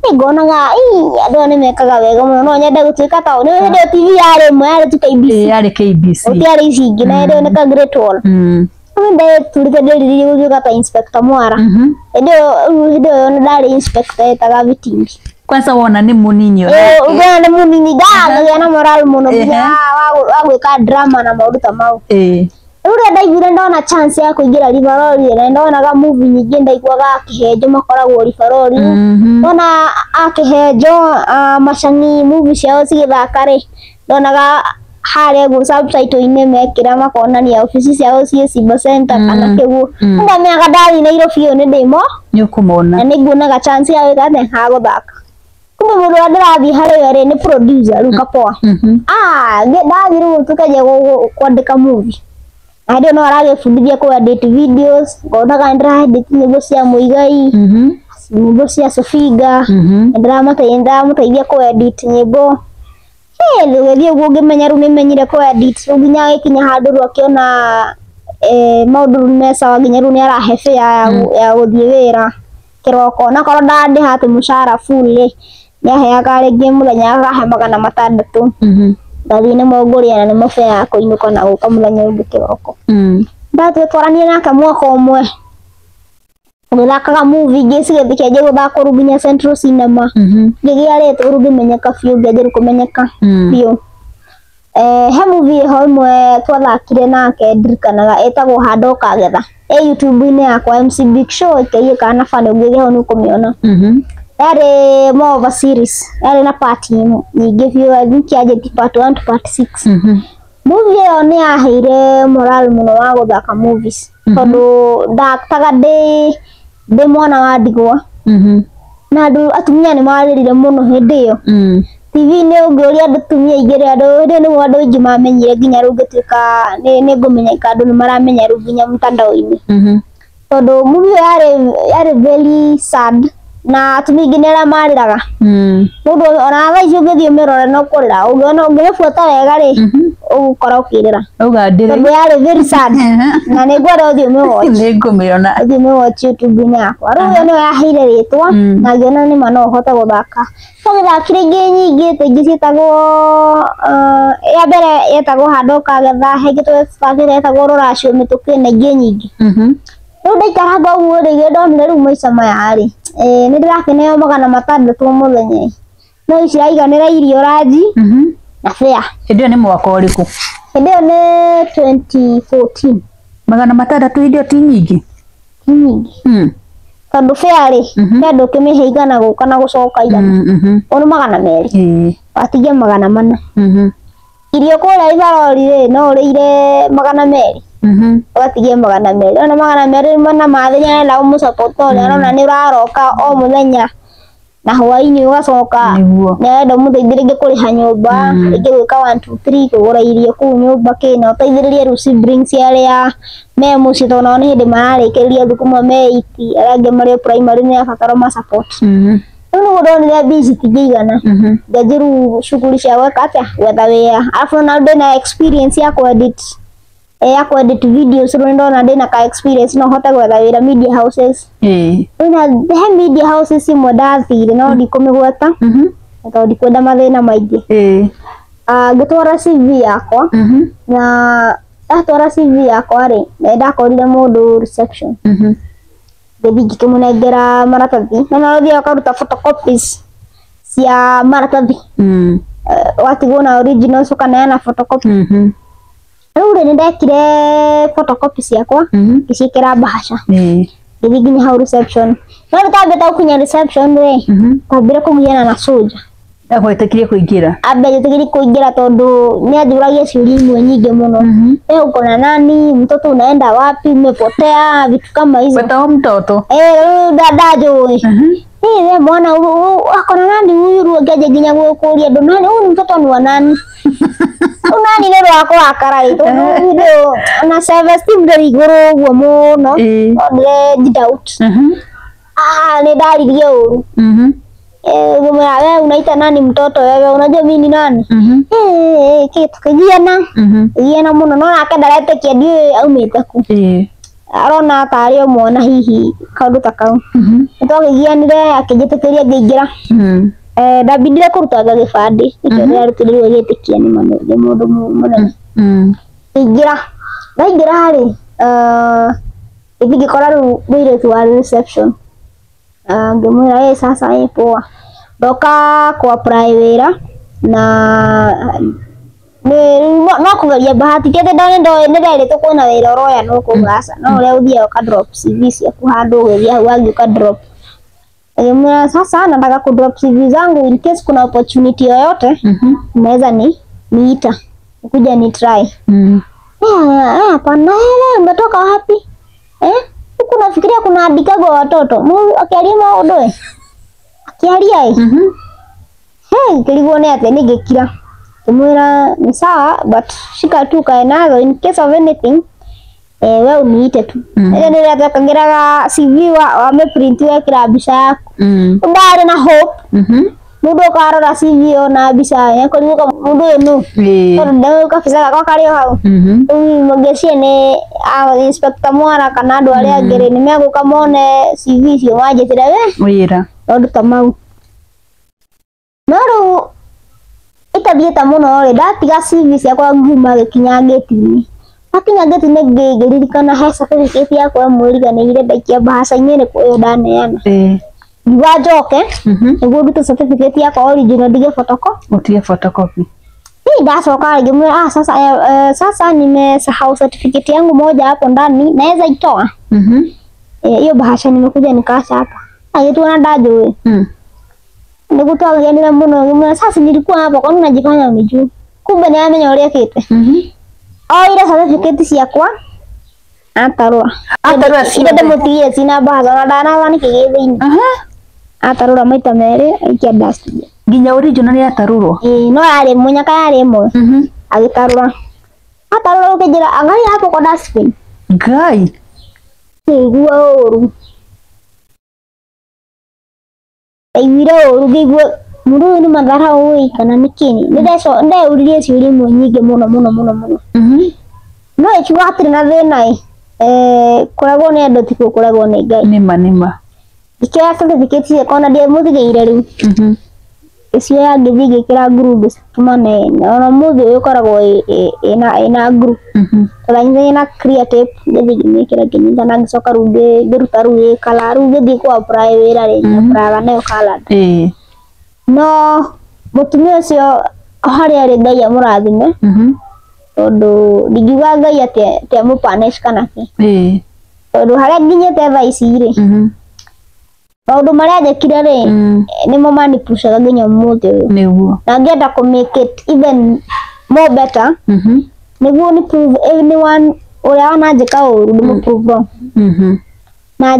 nĩngonaga andũ aya nĩ mekaga wega mũno, no nyende gũtuĩka tao. Nĩ hĩndĩ ĩyo TV yarĩ ĩmwe, yarĩ tu KBC. Yarĩ KBC. Gũtiarĩ ici ingĩ na hĩndĩ ĩyo nĩ ka Great Wall. Rĩu ndetũrĩte ndĩrirĩirie gũtuĩka ta Inspector Mwara. Hĩndĩ ĩyo nĩ ndarĩ inspector etaga Vitimbi. Kwanza wona nĩ mũnini Ũngĩona nĩ mũnini ndagĩa na moral mũno nginya wa gwĩka drama na maũndũ ta mau. Rĩu rĩrĩa ndaiguire ndona chance ya kũingĩra Rivarori na ndonaga movie nyingĩ ndaiguaga akĩhenjo makoragwo Rivarori. Ndona akĩhenjo Macani movie ciao cigĩthaka rĩ ndonaga harĩa ũguo subtitle-inĩ mekĩra makonania obici ciao ciĩ Simba Center kana kĩguo. Ndamenyaga ndathiĩ Nairobi ĩyo nĩ ndĩmo Nĩ ũkũmona. Na nĩ nguonaga chance ya gwĩka atĩa ya gũthaka. Kumbe mũndũ ũrĩa ndĩrathiĩ harĩ we rĩ nĩ producer rĩu Kapoa. Ndathiĩ rĩu tũkĩanjia kwandĩka movie. Na hĩndĩ ĩyo no aragĩbundithia kũ edit videos, ngonaga nĩ ndĩra edit nyĩmbo cia Muigai, nyĩmbo cia Sofiga, nĩ ndĩramũteithia kũ edit nyĩmbo. Tũgĩthiĩ ũguo ngĩmenya rĩu nĩmenyire kũ edit rĩu nginya agĩkinya handũ rĩu akĩona maũndũ rĩu me sawa nginya rĩu nĩ arahe fare ya gũthiĩ wĩra kĩroko. Onakorwo ndandĩha atĩ mũcara full rĩ, nĩ aheaga rĩngĩ mũthenya akahe 600. Ngathiĩ nĩmo ngũrĩa na nĩmo fare ya kũinũka na gũka mũthenya ũngĩ kĩroko. Ndatwarania nake mwaka ũmwe tũgĩthakaga movie ingĩ cigĩthiĩ gũthakwo rĩu nginya Central Cinema. Ngĩgĩa rĩtwa rĩu ngĩmenyeka biũ ngĩanjia rĩu kũmenyeka biũ. He movie ĩho ĩmwe twathakire nake ndirikanaga ĩtagwo Handa Ũkagetha. Ĩ YouTube-inĩ yakwa MC Big Show ĩkĩiĩ kana Funny ũngĩgĩa hau nĩ ũkũmĩona. Yarĩ more of a series, yarĩ na part nyingĩ biũ, I think yanjĩtie part 1 to part 6. Movie ĩyo nĩ yaheire morale mũno wa gũthaka movies tondũ ndaktaga ndĩ mwana wa ndigwa na andũ atumia nĩ marĩrire mũno hĩndĩ ĩyo. TV-inĩ ũngĩũria andũ atumia aingĩ rĩ andũ hĩndĩ ĩyo nĩguo andũ aingĩ mamenyire nginya rĩu ngĩtuĩka nĩ ngũmenyeka andũ nĩ maramenya rĩu nginya mtandao-inĩ. Tondũ movie ĩyo yarĩ very sad na atumia aingĩ nĩ arĩa marĩraga. Mũndũ ona thaa ici ũngĩthiĩ ũmĩrore no kũrĩra ũngĩona ũngĩmĩbuata wega rĩ ũgũkora ũkĩrĩra. Auga ndĩrĩ. Tondũ yarĩ very sad na nĩ ngwenda ũthiĩ ũmĩwatch. Nĩ ngũmĩona. Ũthiĩ ũmĩwatch YouTube-inĩ yakwa. Rĩu ĩyo nĩyo yaheire rĩtwa na ngĩona nĩma no hote gũthaka. Twagĩthakire ingĩ nyingĩ ta ingĩ ciĩtagwo ya mbere yetagwo Handa Ũkagetha, he ĩngĩ twethakire yetagwo Rũracio Mĩtũkĩ na ingĩ nyingĩ. Rĩu ndaikaranga ũguo rĩ ndonire rĩu maica maya rĩ nĩ ndĩrakĩneo 600 o mũthenya ĩ no iciraiganĩra irio ranji na fare. Hĩndĩ ĩyo nĩ mwaka ũrĩkũ? Hĩndĩ ĩyo nĩ 2014. 600 hĩndĩ ĩyo ti nyingĩ? Ti nyingĩ. Tondũ fare rĩ fare ndũkĩmĩhe igana gũka na gũcoka igana. Ũũ nĩ 200. Watigia 400. Irio kũrĩa Ibarori rĩ no ũrĩire 200. Ũgatigia 200. Ona 200 na mathĩ nĩ arenda ũmũsupport tondũ nĩ arona nĩ ũraroka o mũthenya na hwaĩ-inĩ ũgacoka nĩ arenda ũmũteithie rĩngĩ kũrĩha nyũmba, rĩngĩ gwĩka 1 2 3 kũgũra irio kũu nyũmba kĩ na ũteithĩrĩrie rĩu siblings arĩa me mũciĩ tondũ nao nĩ hĩndĩ mararĩkĩrĩria thukuru me 8 arĩa angĩ marĩ o primary nĩ abatara ma support. Rĩu nĩguo ndonire mbia ici itingĩigana ngĩanjia rĩu shughuli cia gwĩka atĩa gwetha wĩra arabu ona ndĩna experience ya kũ-edit ya kũ-edit videos rĩu nĩndona ndĩna ka experience no hote gwetha wĩra media houses. Rĩu na he media houses imwe ndathire no ndikũmĩgweta tondũ ndikwenda mathĩna maingĩ. Ngĩtwara CV yakwa na ndatwara CV yakwa rĩ nĩ ndakorire mũndũ reception. Ngĩthiĩ ngĩkĩmũnengera maratathi no no ũthiaga ũkaruta photocopies cia maratathi. Watigwo na originals ũkaneana photocopy. Rĩu rĩ, nĩndekire photocopy ciakwa, ngĩciĩkĩra mbahaca, ngĩthiĩ nginya hau reception. No nĩtwambĩte gũkinya reception rĩ, twambire kũgiana na soldier. Agwĩtĩkirie kũingĩra? Ambe njĩtĩkĩrie kũingĩra tondũ nĩanjũragia ciũria imwe nyingĩ mũno. "Wewe uko na nani? Mtoto unaenda wapi? Umepotea?" Vitu kama hizo. Wetagwo mtoto. Eh, rĩu ndanjũĩ. "Eh, we mwana ako na nani huyu?" Rĩu ngĩanjia nginya gũkũria andũ, "Nani huyu? Ni mtoto ni wa nani?" Rĩu nani nĩ rwakwa wakara ĩ, tondũ rĩu na self esteem ndĩrĩ igũrũ ũguo mũno. No ndĩre doubt. Ah, nĩ ndaririe ũru. Eh, ngĩmwĩra, "We unaita nani mtoto? Wewe unajua mimi ni nani?" Eh, kĩ tũkĩgiana, kĩgiana mũno, no nake ndaretĩkia, ndiũĩ aumĩte kũ. Arona tarĩ o mwana, hihi kaũndũ ta kau. Nĩtwakĩgianire, akĩnjĩtĩkĩria ngĩingĩra. Eh, ndambindire kũrutanga gĩbandĩ, nĩkĩo ndĩrarutire, rĩu agĩtĩkia nĩma nĩ mũndũ mũnene. Ngĩingĩra, ndaingĩra rĩ, ngĩthiĩ ngĩkora rĩu mũirĩtu wa reception. Ah, ngĩmwĩra, "Ĩ sasa, ĩ poa, ndoka kũ apply wĩra na no kũgeria bahati, ti atĩ ndoĩ nĩnderĩtwo kwĩna wĩra ũroya no kũu, aca, no ũrĩa ũthiaga ũka drop CV ciaku handũ, ũgĩthiĩ hau hangĩ ũka drop." Ngĩmwĩra, "Sasa nataka ku drop CV zangu in case kuna opportunity yoyote, naweza ni niita kuja ni try." "Eh, hapana, eh, umetoka wapi? Eh? Huku nafikiria kuna andikagwa watoto." Mungu akiaria maũndũ ĩ. Akiaria ĩ. Hey, ngĩrigwo nĩ atĩa, nĩ ngĩkira. Ngĩmwĩra, "Ni sawa, but shika tu kae nazo in case of anything. Eh, we uniite tu." Mm. Nĩrĩa CV wa wame print wekĩra mbica yaku. Ndarĩ na hope. Mũndũ ũkarora CV ona mbica ekũrigwo mũndũ ũyũ nũ. Tondũ ndĩũĩ kabica gakwa karĩ o hau. Rĩu ngĩciria nĩ inspector Mwara kana andũ arĩa angĩ rĩ, nĩ megũka mone CV icio manjĩtĩre we wĩra. Maũndũ ta mau. No rĩu itathiĩte mũno rĩ, ndatiga CV ciakwa ngiuma gĩkinya ngĩti-inĩ. Ndakinya ngĩti-inĩ ngĩririkana he certificate yakwa ĩmwe ĩriganĩire ndaikia mbahaca-inĩ nĩ ĩyo ndaneana. Ngiuga njoke nĩguo ndute certificate yakwa original ndige photocopy. Ũtige photocopy. Hii ndacoka ngĩmwĩra, "Ah, sasa sasa nimesahau certificate yangu moja hapo ndani, naweza itoa?" "Hiyo bahasha nimekuja nikaacha hapa." Agĩtuona ndanjũĩ. Nĩguo twagianire mũno, ngĩmwĩra, "Sasa nilikuwa hapa, kwani unajifanya unijui?" Kumbe nĩ amenya ũrĩa ekĩte. Oire certificate ciakwa atarũra. Atarũra Iria ciothe? ndĩmũtigire cina bahasha, ona ndanaba nĩkĩ gĩ thĩinĩ. Atarũra maita merĩ aikia dustbin. Nginya original nĩ yatarũrwo? Ĩĩ, no yarĩ mũnyaka, yarĩ ĩmwe. Agĩtarũra. Atarũra ũkĩnjĩra, "Angalia hapo kwa dustbin." Ngai. Ngĩigua ũru. Ndaiguire ũru, ngĩigua mũndũ ũyũ nĩ matharau ĩ kana nĩ kĩ. Nĩndeyũririe ciũria imwe nyingĩ mũno mũno mũno mũno. No ĩkiuga hatirĩ na thĩna ĩ. Eh, kũregwo nĩ andũ tikuo kũregwo nĩ Ngai. Nĩma nĩma. Ngĩkĩoya certificate ciakwa ona ndiamũtigĩire rĩu. Ngĩcioya ngĩthiĩ ngĩkĩra glue, ngĩcituma na ona ũmũthĩ ũyũ ĩkoragwo ĩna glue. Tũranyitithania na clear tape, ngĩthiĩ ngĩmĩkĩra ngĩnyita na ngĩcoka rĩu ngĩruta rĩu ĩ colour, rĩu ngĩthiĩ kũ apply wĩra rĩ, apply nayo coloured. No mũtumia ũcio harĩa arĩ, Ngai amũrathime, tondũ ndingiuga Ngai atĩ atĩ amũ punish kana kĩ. Tondũ harĩa nginyĩte thaa ici rĩ, maũndũ marĩa njĩkire rĩ, nĩmo manipushaga nginya ũmũthĩ ũyũ. Na ngĩenda kũ make it even more better, nĩguo ni prove anyone ũrĩa wananjĩka ũru, ndĩmũ prove wrong. Na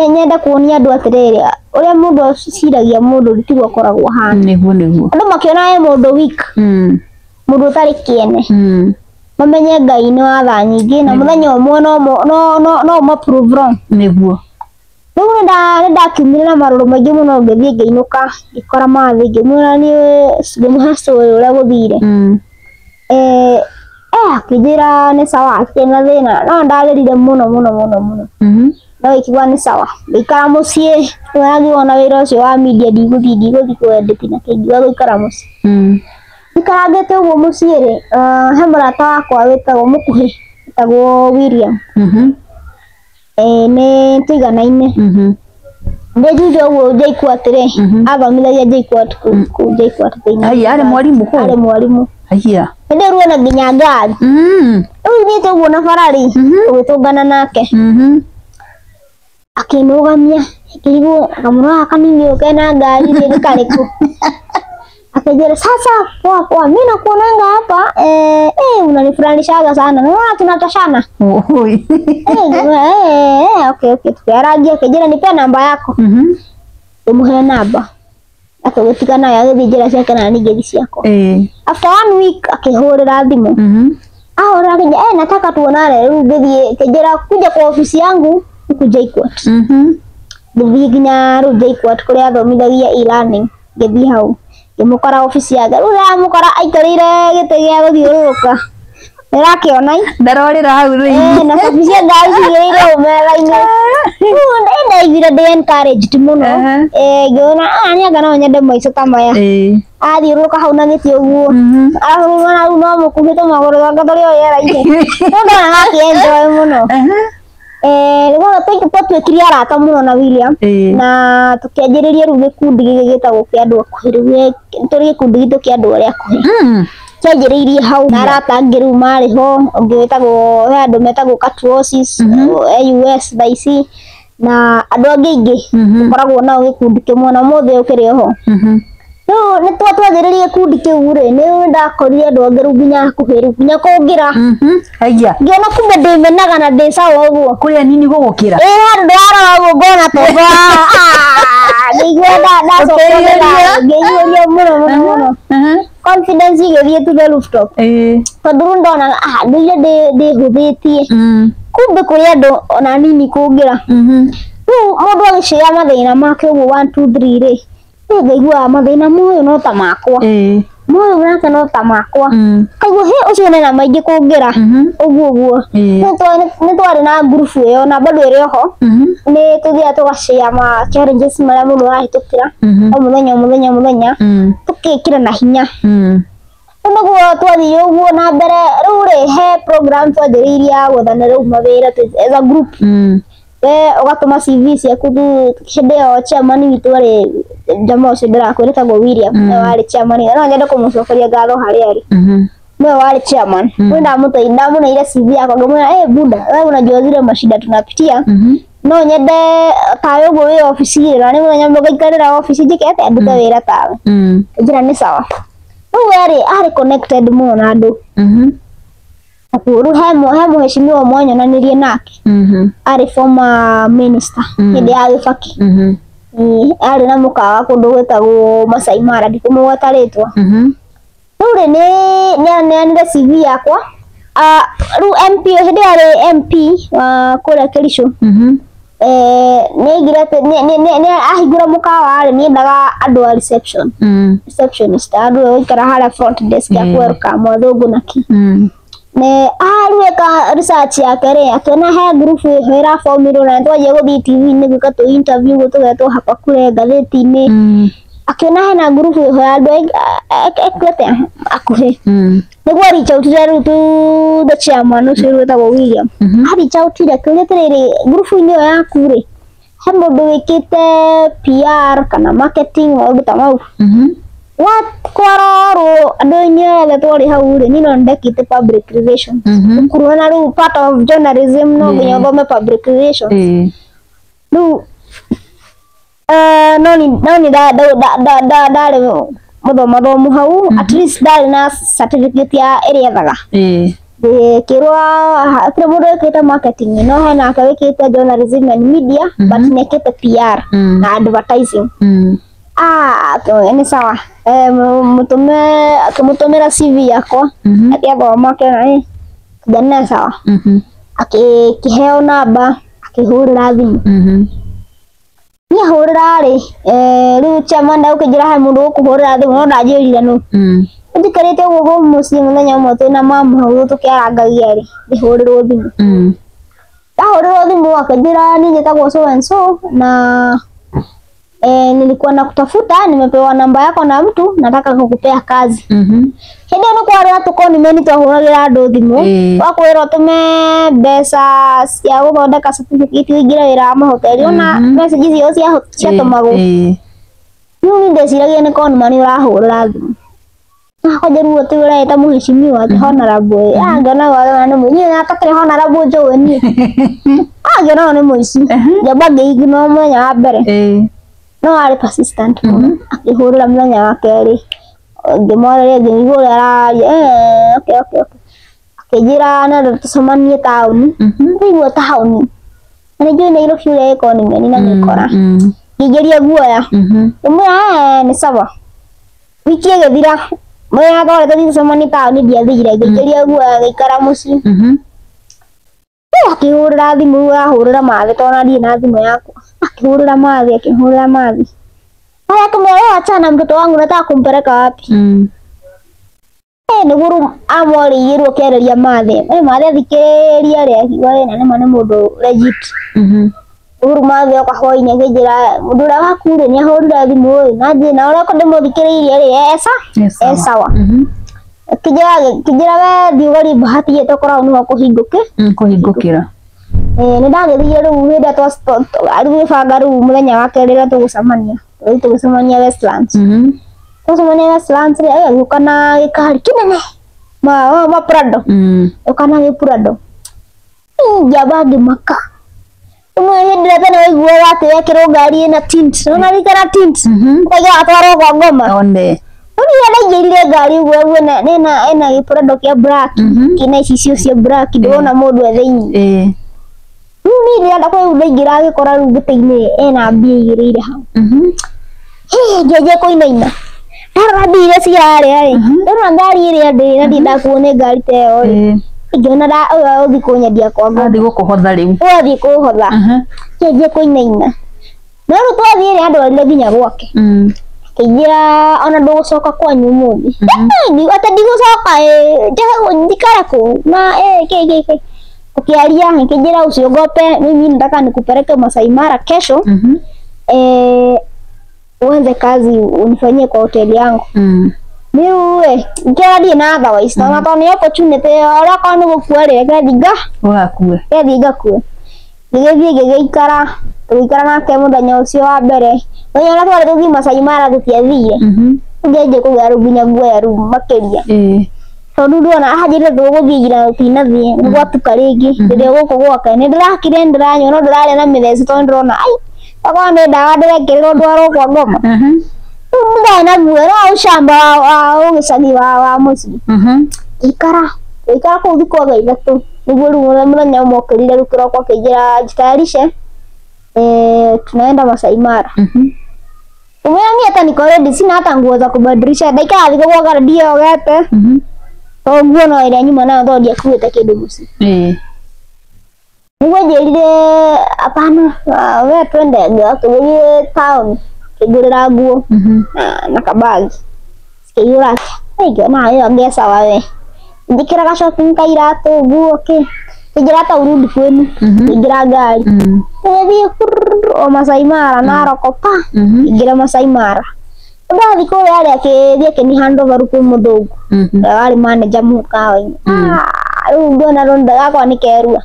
nyende kuonia andũ atĩrĩrĩ, ũrĩa mũndũ aciragia mũndũ tiguo akoragwo ahana. Nĩguo nĩguo. Andũ makĩona he mũndũ weak, mũndũ ũtarĩ kĩene, mamenye Ngai nĩ wa tha nyingĩ na mũthenya ũmwe no ũma prove wrong. Rĩu nĩndakiumire na marũrũ maingĩ mũno, ngĩthiĩ ngĩinũka, ngĩkora mathi, ngĩmwĩra niĩ, ngĩmũhe story ũrĩa gũthire. Eh, eh, akĩnjĩra nĩ sawa, hatirĩ na thĩna, no ndarĩrire mũno mũno mũno mũno. No ĩkiuga nĩ sawa, ngĩikara mũciĩ. Rĩu na wĩra ũcio wa media, ndigũthiĩ kũ edit na kĩ, ngiuga gũikara mũciĩ. Ikarangĩte ũguo mũciĩ rĩ, he mũrata wakwa wĩtagwo mũkuhĩ, wĩtagwo William. Nĩ tũiganaine. Ndĩ Juja ũguo JKUAT rĩ, athomithagia JKUAT kũu JKUAT thĩinĩ. Haiya, arĩ mwarimũ kũu? Arĩ mwarimũ. Haiya. Hĩndĩ ĩyo ruona nginya ngari. Rĩu thiĩte ũguo na bara rĩ, ũgĩtũngana nake. Akĩnũgamia, ngĩrigwo kamũra kanini ũyũ kena ngari rĩ nĩ karĩkũ. Akajira sasa poa poa, mimi nakuonanga hapa unanifurahishaga sana. Unaona tunatoshana. Oi. Okay okay, tukiaragia akijira nipe namba yako. Umuhe namba. Akagĩtiga nayo agĩthiĩ njĩra ciake na niĩ ngĩthiĩ ciakwa. After 1 week akĩhũrĩra thimũ. Ahũrĩra akĩnjĩra nataka tuonane. Rĩu ngĩthiĩ akĩnjĩra kuja kwa ofisi yangu huku JKUAT. Ngĩthiĩ nginya rĩu JKUAT kũrĩa athomithagia e-learning. Ngĩthiĩ hau ngĩmũkora obici yake. Rĩu ndĩramũkora aikarĩire gĩtĩ gĩa gũthiũrũrũka. Nĩũrakĩona ĩ? Ndarorĩra hau thĩinĩ. Na cabi cia ngari cigĩrĩirwo hau metha-inĩ. Rĩu ndaiguire ndĩ encouraged mũno. Ngĩona niĩ anga no nyende maica ta maya. Athiũrũrũka hau na gĩtĩ ũguo. Arabu rĩu no mũkuhĩ tũmagũrũ twake tũrĩ o rĩera-inĩ. Rĩu ndona akĩ-enjoy mũno. Rĩu twatuĩkire arata mũno na William. Na tũkĩanjĩrĩria rĩu gĩkundi gĩkĩ gĩtagwo kĩa andũ akuhĩ. Rĩu tũrĩ gĩkundi gitũ kĩa andũ arĩa akuhĩ. Kĩanjĩrĩirie hau na arata angĩ rĩu marĩ ho, ũngĩ wĩtagwo, he andũ metagwo Katuosis, AUS thaa ici, na andũ angĩ aingĩ tũkoragwo nao gĩkundi kĩmwe na ũmũthĩ ũyũ kĩrĩ oho. Rĩu nĩ twatwanjĩrĩria gĩkundi kĩu rĩ, nĩ ndakorire andũ angĩ rĩu nginya hakuhĩ rĩu nginya kũngĩra. Haiya. Ngĩona kumbe ndĩmenaga na ndĩ sawa ũguo. Kũrĩa nini gũgũkĩra. Ĩĩ handũ ndĩrarora ũguo ngona tombo. Ngĩigua ndacokerera, ngĩiyũria mũno mũno mũno. Confidence ĩgĩthiĩ to the rooftop. Tondũ rĩu ndonaga ndũire ndĩhũthĩtie. Kumbe kũrĩ andũ ona nini kũngĩra. Rĩu mũndũ agĩcĩa mathĩna make ũguo 1 2 3 rĩ, rĩu ngaiguaga mathĩna moyũ no ta makwa. Moyũ nake no ta makwa. Kaiguo he ũcio nena maingĩ kũngĩra. Ũguo ũguo. Nĩ twarĩ na ngurubu ĩyo na bado ĩrĩ oho. Nĩ tũthiaga tũgacĩa ma challenges marĩa mũndũ arahĩtũkĩra. O mũthenya o mũthenya o mũthenya. Tũkekĩra na hinya. Rĩu nĩguo twathiĩ ũguo na mbere. Rĩu rĩ he program twanjĩrĩirie ya gwethana rĩu mawĩra as a group. We ũgatũma CV ciaku hĩndĩ ĩyo chairman witũ arĩ jamaa ũcio ndĩrakwĩra etagwo William, nĩwe warĩ chairman. No nyende kũmũcokeria ngatho harĩa arĩ. Nĩwe warĩ chairman. Rĩu ndamũneire CV yakwa ngĩmwĩra, buda, wewe unajua zile mashida tunapitia. No nyende tawe ũguo wĩ obici rĩ, na nĩ mũthenya ũmwe ngaikarĩra obici njĩke atĩa, ndute wĩra tawe. Njĩra nĩ sawa. Rĩu we rĩ, arĩ connected mũno na andũ. Rĩu he mũheshimiwa ũmwe nyonanirie nake. Arĩ former minister hĩndĩ ya Kibaki. Arĩ na mũkawa kũndũ gwĩtagwo Masai Mara, ndikũmũgweta rĩtwa. Rĩu rĩ, nĩ aneanire CV yakwa. Rĩu MP, hĩndĩ ĩyo arĩ MP wa kũrĩa Kericho. Nĩ aigire atĩ nĩ ahingũra mũkawa rĩ, nĩendaga andũ a reception. Receptionist, andũ a gũikara harĩa front desk ya kũ-welcome athũngũ na kĩ. Nĩ rĩu eka research yake rĩ, akĩona he group ĩho ĩrabomirwo na nĩtwanjia gũthiĩ TV-inĩ gwĩka tũ interview ũguo tũgetwo hapa kule ngathĩti-inĩ. Akĩona hena group ĩho ya andũ ekuĩte akuhĩ. Nĩguo reach out rĩu to the chairman ũcio wĩtagwo William. A reach out rĩ, akĩũria atĩrĩrĩ, group-inĩ ĩyo yaku rĩ, he mũndũ wĩkĩte PR kana marketing maũndũ ta mau. Kwarorwo andũ-inĩ othe twarĩ hau rĩ, niĩ no ndekĩte public relations. Ũkuruhana rĩu part of journalism no nginya ũthome public relations. Rĩu no ni ndarĩ mũthomathomu hau, at least ndarĩ na certificate ya ĩrĩa ethaga. Ngĩkĩrwo hatirĩ mũndũ wĩkĩte marketing, no hena ake wĩkĩte journalism and media, but nĩekĩte PR na advertising. Nĩ sawa. Mũtũme akĩmũtũmĩra CV yakwa, akĩathoma akĩona kijana sawa. Akĩheo namba, akĩhũrĩra thimũ. Niĩ ahũrĩra rĩ, rĩu chairman ndagũkĩnjĩra he mũndũ ũkũhũrĩra thimũ no ndanjĩrire nũ. Njikarĩte ũguo home mũciĩ mũthenya ũmwe twĩna mamu hau tũkĩarangagia rĩ, ngĩhũrĩrwo thimũ. Ndahũrĩrwo thimũ akĩnjĩra niĩ njĩtagwo so and so na Nilikuwa nakutafuta, nimepewa namba yako na mtu, nataka kukupea kazi. Hĩndĩ ĩyo nĩ kwarĩ na tũkonimeni twahũragĩra andũ thimũ, wakwĩrwo ũtũme mbeca cia gũthondeka certificate ũingĩre wĩra wa mahoteli, ona message icio ciatũmagwo. Rĩu niĩ ndeciragia nĩ conman ũrahũrĩra thimũ. Akonja rĩu atĩ ũreĩta mũheshimiwa atĩ honorable ĩ, ngĩona wona nĩ mũici, niĩ atakĩrĩ honorable njũĩ niĩ. Ngĩona ũyũ nĩ mũici. Ngĩamba ngĩ-ignore mũthenya wa mbere. No arĩ persistent mũno. Akĩhũrĩra mũthenya wa kerĩ, ngĩmwarĩria ngĩigua ũrĩa araria, okay okay okay. Akĩnjĩra no tũcemanie taũni. Ndaigua taũni. Na nĩ njũĩ Nairobi ũrĩa ĩ conman na mĩkora. Ngĩingĩria guoya. Ngĩmwĩra nĩ sawa. Wiki ĩgĩthira, mũthenya twarĩ tũthiĩ tũcemanie taũni ndiathire, ngĩingĩria guoya ngĩikara mũciĩ. Akĩhũrĩra thimũ, ahũrĩra mathĩ tondũ ona ndirĩ na thimũ yakwa. Akĩhũrĩra mathĩ, akĩhũrĩra mathĩ. Haya, akĩmwĩra wewe achana na mtoto wangu, unataka kumpeleka wapi? Nĩguo rĩu amwarĩirie rĩu akĩarĩria mathĩ. Mathĩ athikĩrĩria rĩ, akiuga we na nĩma nĩ mũndũ legit. Rĩu mathĩ oka hwainĩ akĩnjĩra mũndũ ũrĩa waku rĩ nĩ ahũrire thimũ ĩ, na njĩ na ũrĩa ndĩmũthikĩrĩirie rĩ, e sawa. Akĩnjĩra we thiĩ ũgerie bahati ĩ tokorwo hau nĩho kũhingũkĩra. Nĩ ndagĩthire rĩu hĩndĩ ĩrĩa rĩu gĩbanga rĩu mũthenya wa kerĩ rĩrĩa tũgũcemania, tũgĩthiĩ tũgĩcemania Westlands. Twacemania Westlands rĩ, agĩũka na gĩkari kĩnene ma Prado. Ũka na gĩ Prado. Ngĩamba ngĩmaka. Rĩmwe hĩndĩ ĩrĩa tene waiguaga atĩ wekĩrwo ngari ĩna tint, nĩwona gĩkĩra tint, ũkaiga watwarwo kwa ngoma. One. Rĩu rĩrĩa ndaingĩrire ngari ũguo ũguo ĩna gĩ Prado kĩa black, kĩna icicio cia black, ndĩrona mũndũ e thĩiniĩ. Rĩu niĩ ndĩrenda kũu ndaingĩra ngĩkora rĩu gĩtĩ-inĩ ena mbia igĩrĩire hau. Ngĩanjia kũinaina. Ndarora mbia iria cirarĩa rĩ, ndona ngari ĩrĩa ndĩ na ndindakuo nĩ ngari ta ĩyo rĩ, ngĩona ũyũ agũthiĩ kũnyendia kwa ngoma. Athiĩ gũkũhotha rĩu. Ũyũ athiĩ kũhotha. Ngĩanjia kũinaina. No rĩu twathiĩ rĩ, andwarire nginya gwake. Akĩnjĩra ona ndũgũcoka kwanyu ũmũthĩ. Atĩ ndigũcoka ĩ, njikare kũu na kĩ kĩ kĩ. Tukiaria akĩnjĩra usiogope, mimi nataka nikupeleke Masai Mara kesho. Uanze kazi unifanyie kwa hoteli yangu. Rĩu ĩ, ngĩona ndirĩ na otherwise, tondũ tondũ nĩ opportunity ũrĩa okorwo nĩ gũkua rĩ, reke thiĩ Ũgakue. Reke thiĩ ngakue. Ngĩgĩthiĩ ngĩgĩikara, tũgĩikara nake mũthenya ũcio wa mbere. Mũthenya ũrĩa twarĩ tũthiĩ Masai Mara tũtiathire. Ngĩanjia kũgĩa rĩu nginya guoya rĩu makĩria. Tondũ ndona anjĩrire tũgũthiĩ ira tũtinathiĩ, nĩ gwatuka rĩngĩ, rĩrĩa gũkũ gwake. Nĩ ndĩrakire nĩ ndĩranyua no ndĩrarĩa na mĩthece tondũ ndĩrona ai, okorwo nĩ ndawa ndĩrekĩrĩrwo ndwarwo kwa ngoma. Rĩu ndarĩ na guoya no ũcamba wa ũgĩcagi wa mũciĩ. Ngĩikara, ngĩikara kũu thikũ anga ithatũ. Nĩguo rĩu mũthenya ũmwe okĩrire rĩu kĩroko akĩnjĩra jitayarishe, tunaenda Masai Mara. Ngĩmwĩra niĩ hata niko ready, sina hata nguo za kubadilisha. Ndaikara thikũ gwakwa ndiogete. Tondũ nguo no ĩrĩa nyuma nayo tondũ ndiakuĩte kĩndũ mũciĩ. Nĩguo anjĩrire hapana, we twende, tũgĩthiĩ town, akĩngũrĩra nguo na kabagi. Cikĩihũra atĩa, ngĩona ĩyo ngĩ sawa we. Njĩkĩraga shopping ka iratũ, nguo kĩ. Akĩnjĩra hata urudi kwenu, ngĩingĩra ngari. Tũgĩthiĩ o Masai Mara, Narok pa, ngĩingĩra Masai Mara. Ndathiĩ kũrĩa rĩ, akĩthiĩ akĩni hand over kwĩ mũthũngũ ũrĩa warĩ manager mũkawa-inĩ. Rĩu ngĩona rũnda gakwa nĩ kerua.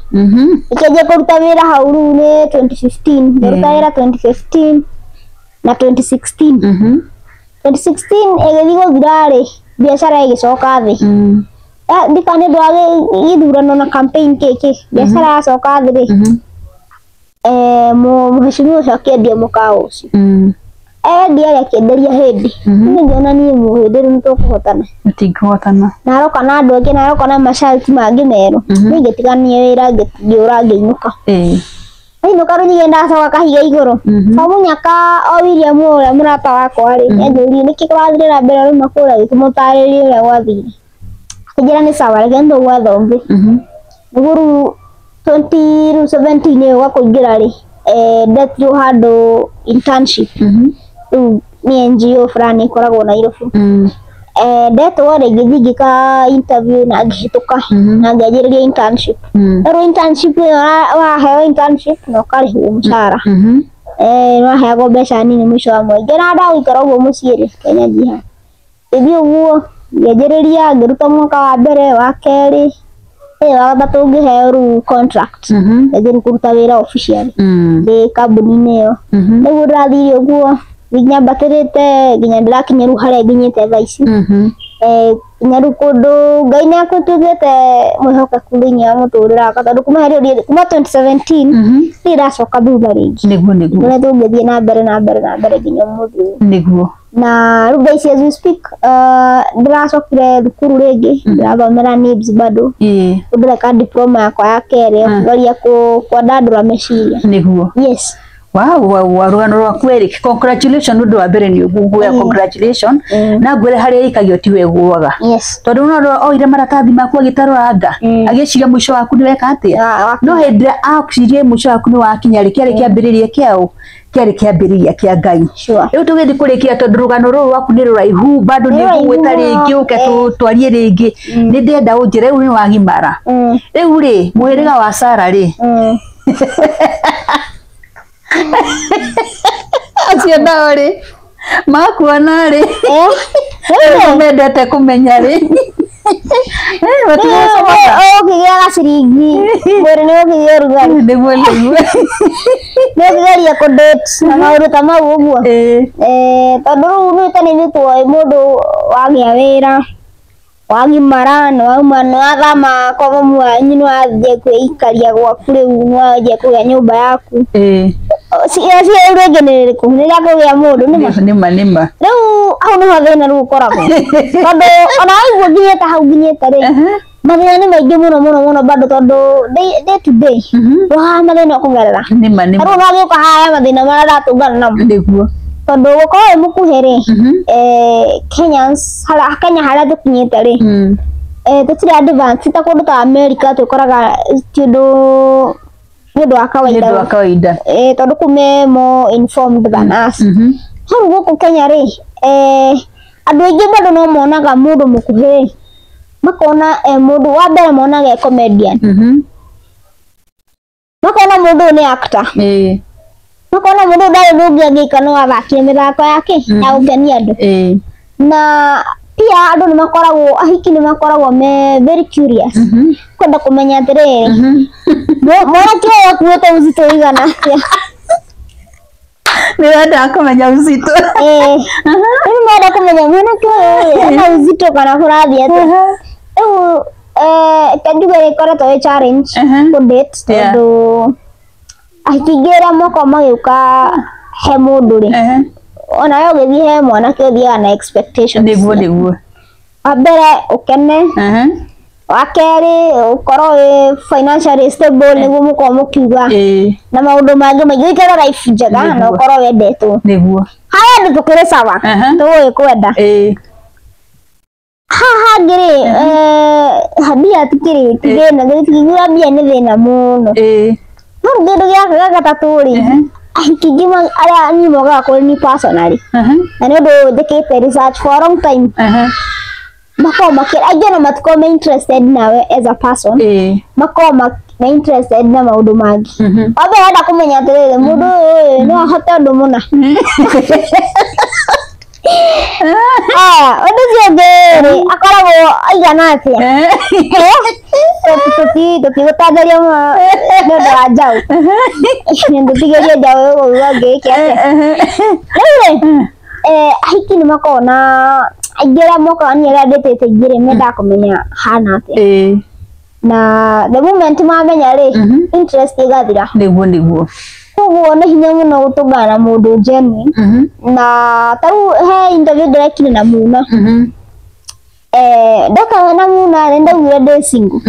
Ngĩanjia kũruta wĩra hau rĩu nĩ 2015. Ngĩruta wĩra 2015 na 2016. 2016 ĩgĩthiĩ gũthira rĩ, biacara ĩgĩcoka thĩ. Ndika nĩ ũndũ wa gĩthurano na campaign kĩ kĩ, biacara yacoka thĩ rĩ, mũheshimiwa ũcio akĩendia mũkawa ũcio. Endia rĩ, akĩenderia Hĩndĩ. Niĩ ngĩona niĩ mũhĩndĩ rĩu nĩtũkũhotana. Mũtingĩhotana. Na aroka na andũ angĩ na aroka na masharti mangĩ merũ. Niĩ ngĩtigania wĩra ngĩũra ngĩinũka. Ndainũka rĩu ningĩ ndacoka kahiga igũrũ. To mũnyaka o William ũrĩa mũrata wakwa rĩ, nĩanjũririe nĩkĩ kĩrathire na mbere ũrauma kũrĩa, ngĩkĩmũtarĩria ũrĩa gwathire. Akĩnjĩra nĩ sawa reke nĩtũgwetha ũngĩ. Nĩguo rĩu 2017 ĩyo gwakũingĩra rĩ, ndetirwo handũ internship. Rĩu nĩ NGO fulani ĩkoragwo Nairobi. Ndetwo rĩ, ngĩthiĩ ngĩka interview na ngĩhĩtũka na ngĩanjĩrĩria internship. Rĩu internship ĩyo waheo internship na ũkarĩhwo mũcara. Nĩwaheagwo mbeca nini mũico wa mweri. Ngĩona ndagũikara ũguo mũciĩ rĩ, Kenya njiha. Ngĩthiĩ ũguo ngĩanjĩrĩria ngĩruta mwaka wa mbere, wa kerĩ, wa gatatũ ngĩheo rĩu contract. Ngĩanjĩrĩria kũruta wĩra officially ndĩ kambuni-inĩ ĩyo. Rĩu ndĩrathire ũguo nyambatĩrĩte nginya ndĩrakinya rĩu harĩa nginyĩte thaa ici. Nginya rĩu kũndũ Ngai nĩ atuĩkĩte mwĩhokeku thĩinĩ wa mũtũrĩre wakwa tondũ kuma hĩndĩ ĩyo kuma 2017 ndirĩ ndacoka thutha rĩngĩ. Nĩguo nĩguo. Ngoretwo ngĩthiĩ na mbere na mbere na mbere nginya ũmũthĩ ũyũ. Nĩguo. Na rĩu thaa ici as we speak, ndĩracokire thukuru rĩngĩ, ndĩrathomera NIBS bado. Ndĩreka diploma yakwa ya kerĩ ya kũgeria kwandandũra meciria. Nĩguo. Yes. Wow, wow, wow, rũgano rwaku Eric, congratulations ũndũ wa mbere nĩ ũguo, congratulations. Na ngwĩre harĩa ĩikagio tiwe ĩgũaga. Yes. Tondũ no oire maratathi maku agĩtarũranga, agĩciria mũico waku nĩ weka atĩa. No hĩndĩ ĩrĩa acirie mũico waku nĩ wakinya rĩ, kĩarĩ kĩambĩrĩria kĩaũ? Kĩarĩ kĩambĩrĩria kĩa Ngai. Rĩu tũgĩthiĩ kũrĩkia tondũ rũgano rũrũ rwaku nĩ rũraihu, bado nĩ ngũgwĩta rĩngĩ ũke twarie rĩngĩ. Nĩ ndĩrenda ũnjĩre rĩu nĩ wagimara. Rĩu rĩ, mũhĩrĩga wa Sarah rĩ, acio nao rĩ makuona rĩ mendete kũmenya rĩ ũkĩgĩa gaciringi mwĩrĩ nĩ ũkĩgĩa ũrugarĩ. Nĩguo nĩguo. Nĩ ũkĩgeria kũ-date na maũndũ ta mau ũguo. Tondũ rĩu nĩ ta nĩ ithuĩ tuoĩ mũndũ wagĩa wĩra wagimara nĩ wauma nĩ wathama kwa mamu wanyu nĩ wathiĩ kwĩikaria gwaku rĩu nĩ wanjia kũgĩa nyũmba yaku. Cia rĩu rĩngĩ nĩ rĩrĩkũ? Nĩ rĩa kũgĩa mũndũ nĩma? Nĩma nĩma. Rĩu hau nĩho thĩna rĩu ũkoragwo. Tondũ ona waigua nginyĩte hau nginyĩte rĩ, mathĩna nĩ maingĩ mũno mũno mũno bado tondũ day to day ndũhaha mathĩna ũkũgerera. Nĩma nĩma. Rĩu ũgagĩũka haha mathĩna marĩa ũratũngana namo. Nĩguo. Tondũ gũkorwo wĩ mũkuhĩ rĩ, Kenyans, Kenya harĩa tũkinyĩte rĩ, tũtirĩ advance ta kũndũ ta America twĩkoraga ti ũndũ nĩ ũndũ wa kawaida. Nĩ ũndũ wa kawaida. Tondũ kũu me more informed than us. Hau gũkũ Kenya rĩ, andũ aingĩ bado no monaga mũndũ mũkuhĩ, makona mũndũ wa mbere monaga e comedian. Makona mũndũ ũyũ nĩ actor. Makona mũndũ ũyũ ndarĩ ũndũ ũngĩ angĩka no athakire mĩthako yake ya gũkenia andũ. Na pia andũ nĩ makoragwo, ahiki nĩ makoragwo me very curious. Kwenda kũmenya atĩrĩrĩ, mwanake ũyũ akuĩte uzito ũigana atĩa? Nĩ wendaga kũmenya uzito. Rĩu nĩmenda kũmenya mwanake ũyũ ena uzito kana kũrathiĩ atĩa. Rĩu ta njuge ĩkoretwo ĩ challenge kũ-date tondũ ahiki aingĩ arĩa mokaga magĩũka he mũndũ rĩ, ona we ũgĩthiĩ he mwanake ũthiaga na expectations. Nĩguo nĩguo. Wa mbere ũkene, wa kerĩ ũkorwo wĩ financially stable nĩguo mũkorwo mũkiuga, na maũndũ mangĩ maingĩ, ũikare life njega na ũkorwo wendetwo. Nĩguo. Harĩa andũ tũkĩrĩ sawa, tũgũgĩkwenda. Haha hangĩ rĩ, mbia tikĩrĩ ti thĩna, tũtingiuga mbia nĩ thĩna mũno. No kĩndũ gĩa gatatũ rĩ, ahiki aingĩ arĩa niĩ mokaga kũrĩ niĩ personally, na nĩ ũndũ njĩkĩte research for a long time, makoragwo makĩ aingĩ ona matikoragwo me interested nawe as a person, makoragwo me interested na maũndũ mangĩ. Wa mbere arenda kũmenya atĩrĩrĩ, mũndũ ũyũ no ahote ũndũ mũna. Aya, ũndũ ũcio ũngĩ rĩ, akoragwo aigana atĩa? Tũtigũtangaria mũno nĩ ũndũ wa njaũ. Tũtigerie njaũ ĩgũgũa ngĩke atĩa. Rĩu rĩ, ahiki nĩ makoragwo na aingĩ arĩa mokaga niĩ arĩa ndĩtĩte aingĩ rĩ, mendaga kũmenya hana atĩa. Na the moment mamenya rĩ, interest ĩgathira. Nĩguo nĩguo. Koguo nĩ hinya mũno gũtũngana na mũndũ genuine. Na ta rĩu he interview ndĩrekire na Muna. Ndeka na Muna rĩ, ndaugire ndĩ single.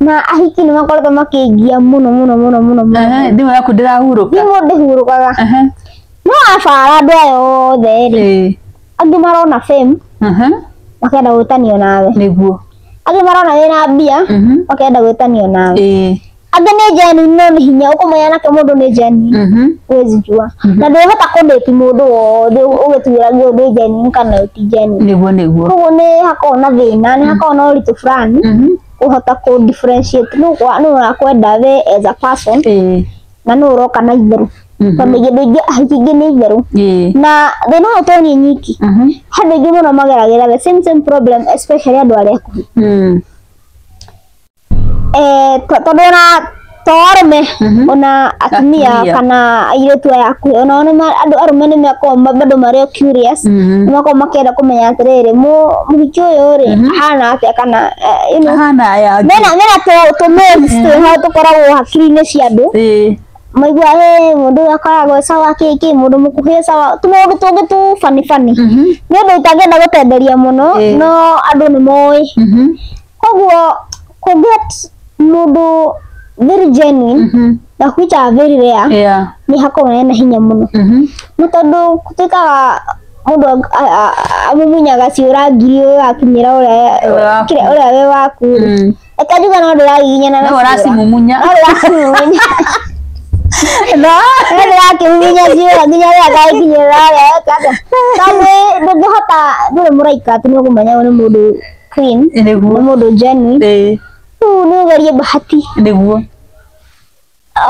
Na ahiki nĩ makoretwo makĩngia mũno mũno mũno mũno mũno. Thimũ yaku ndĩrahurũka. Thimũ ndĩhurũkaga. No abara andũ aya othe rĩ, angĩ marona fame, makenda gwĩtanio nawe. Nĩguo. Angĩ marona wĩna mbia, makenda gwĩtanio nawe. Angĩ nĩ genuine no nĩ hinya ũkũmenya nake mũndũ nĩ genuine, huwezi jua. Na ndũngĩhota kũ-date mũndũ wothe ũgĩtuĩragia ũyũ nĩ genuine kana ũyũ ti genuine. Nĩguo nĩguo. Koguo nĩ hakoragwo na thĩna, nĩ hakoragwo na ũritũ fulani kũhota kũ differentiate nũ ũrakwenda we as a person na nũ ũroka na itherũ. Tondũ andũ aingĩ ahiki aingĩ nĩ itherũ. Na thĩna ũyũ to niĩ nyiki, andũ aingĩ mũno mageragĩra the same same problem, especially andũ arĩa akuhĩ. Tondũ ona to arũme, ona atumia kana airĩtu aya akuhĩ, ona andũ arũme nĩ makoragwo bado marĩ o curious, nĩ makoragwo makĩenda kũmenya atĩrĩrĩ, mũhiki ũyũ rĩ ahana atĩa, kana you know, ahana aya mena tũ myths twĩho tũkoragwo hakiri-inĩ cia andũ. Maigua he mũndũ ũyũ akoragwo sawa kĩ mũndũ mũkuhĩ sawa, tũmaũndũ tũngĩ tu funny funny. Nĩ ũndũ itangĩenda gũtenderia mũno, no andũ nĩ moĩ. Koguo kũ get mũndũ very genuine, na which are very rare, nĩ hakoragwo hena hinya mũno. Na tondũ gũtuĩkaga mũndũ amumunyaga ciũra ngiri ũyũ akinyĩra ũrĩa wĩ waku rĩ, reke njuge no ndĩragiginyana na no ũracimumunya. No ndĩracimumunya. No ndĩrakĩmumunya ciũra nginya rĩrĩa ngakinyĩra ũrĩa weka atĩa. Tondũ ndũngĩhota, ndũrĩ mũraika atĩ nĩũkũmenya ũyũ nĩ mũndũ clean, nĩ mũndũ genuine. Rĩu nĩ ũgerie bahati. Nĩguo.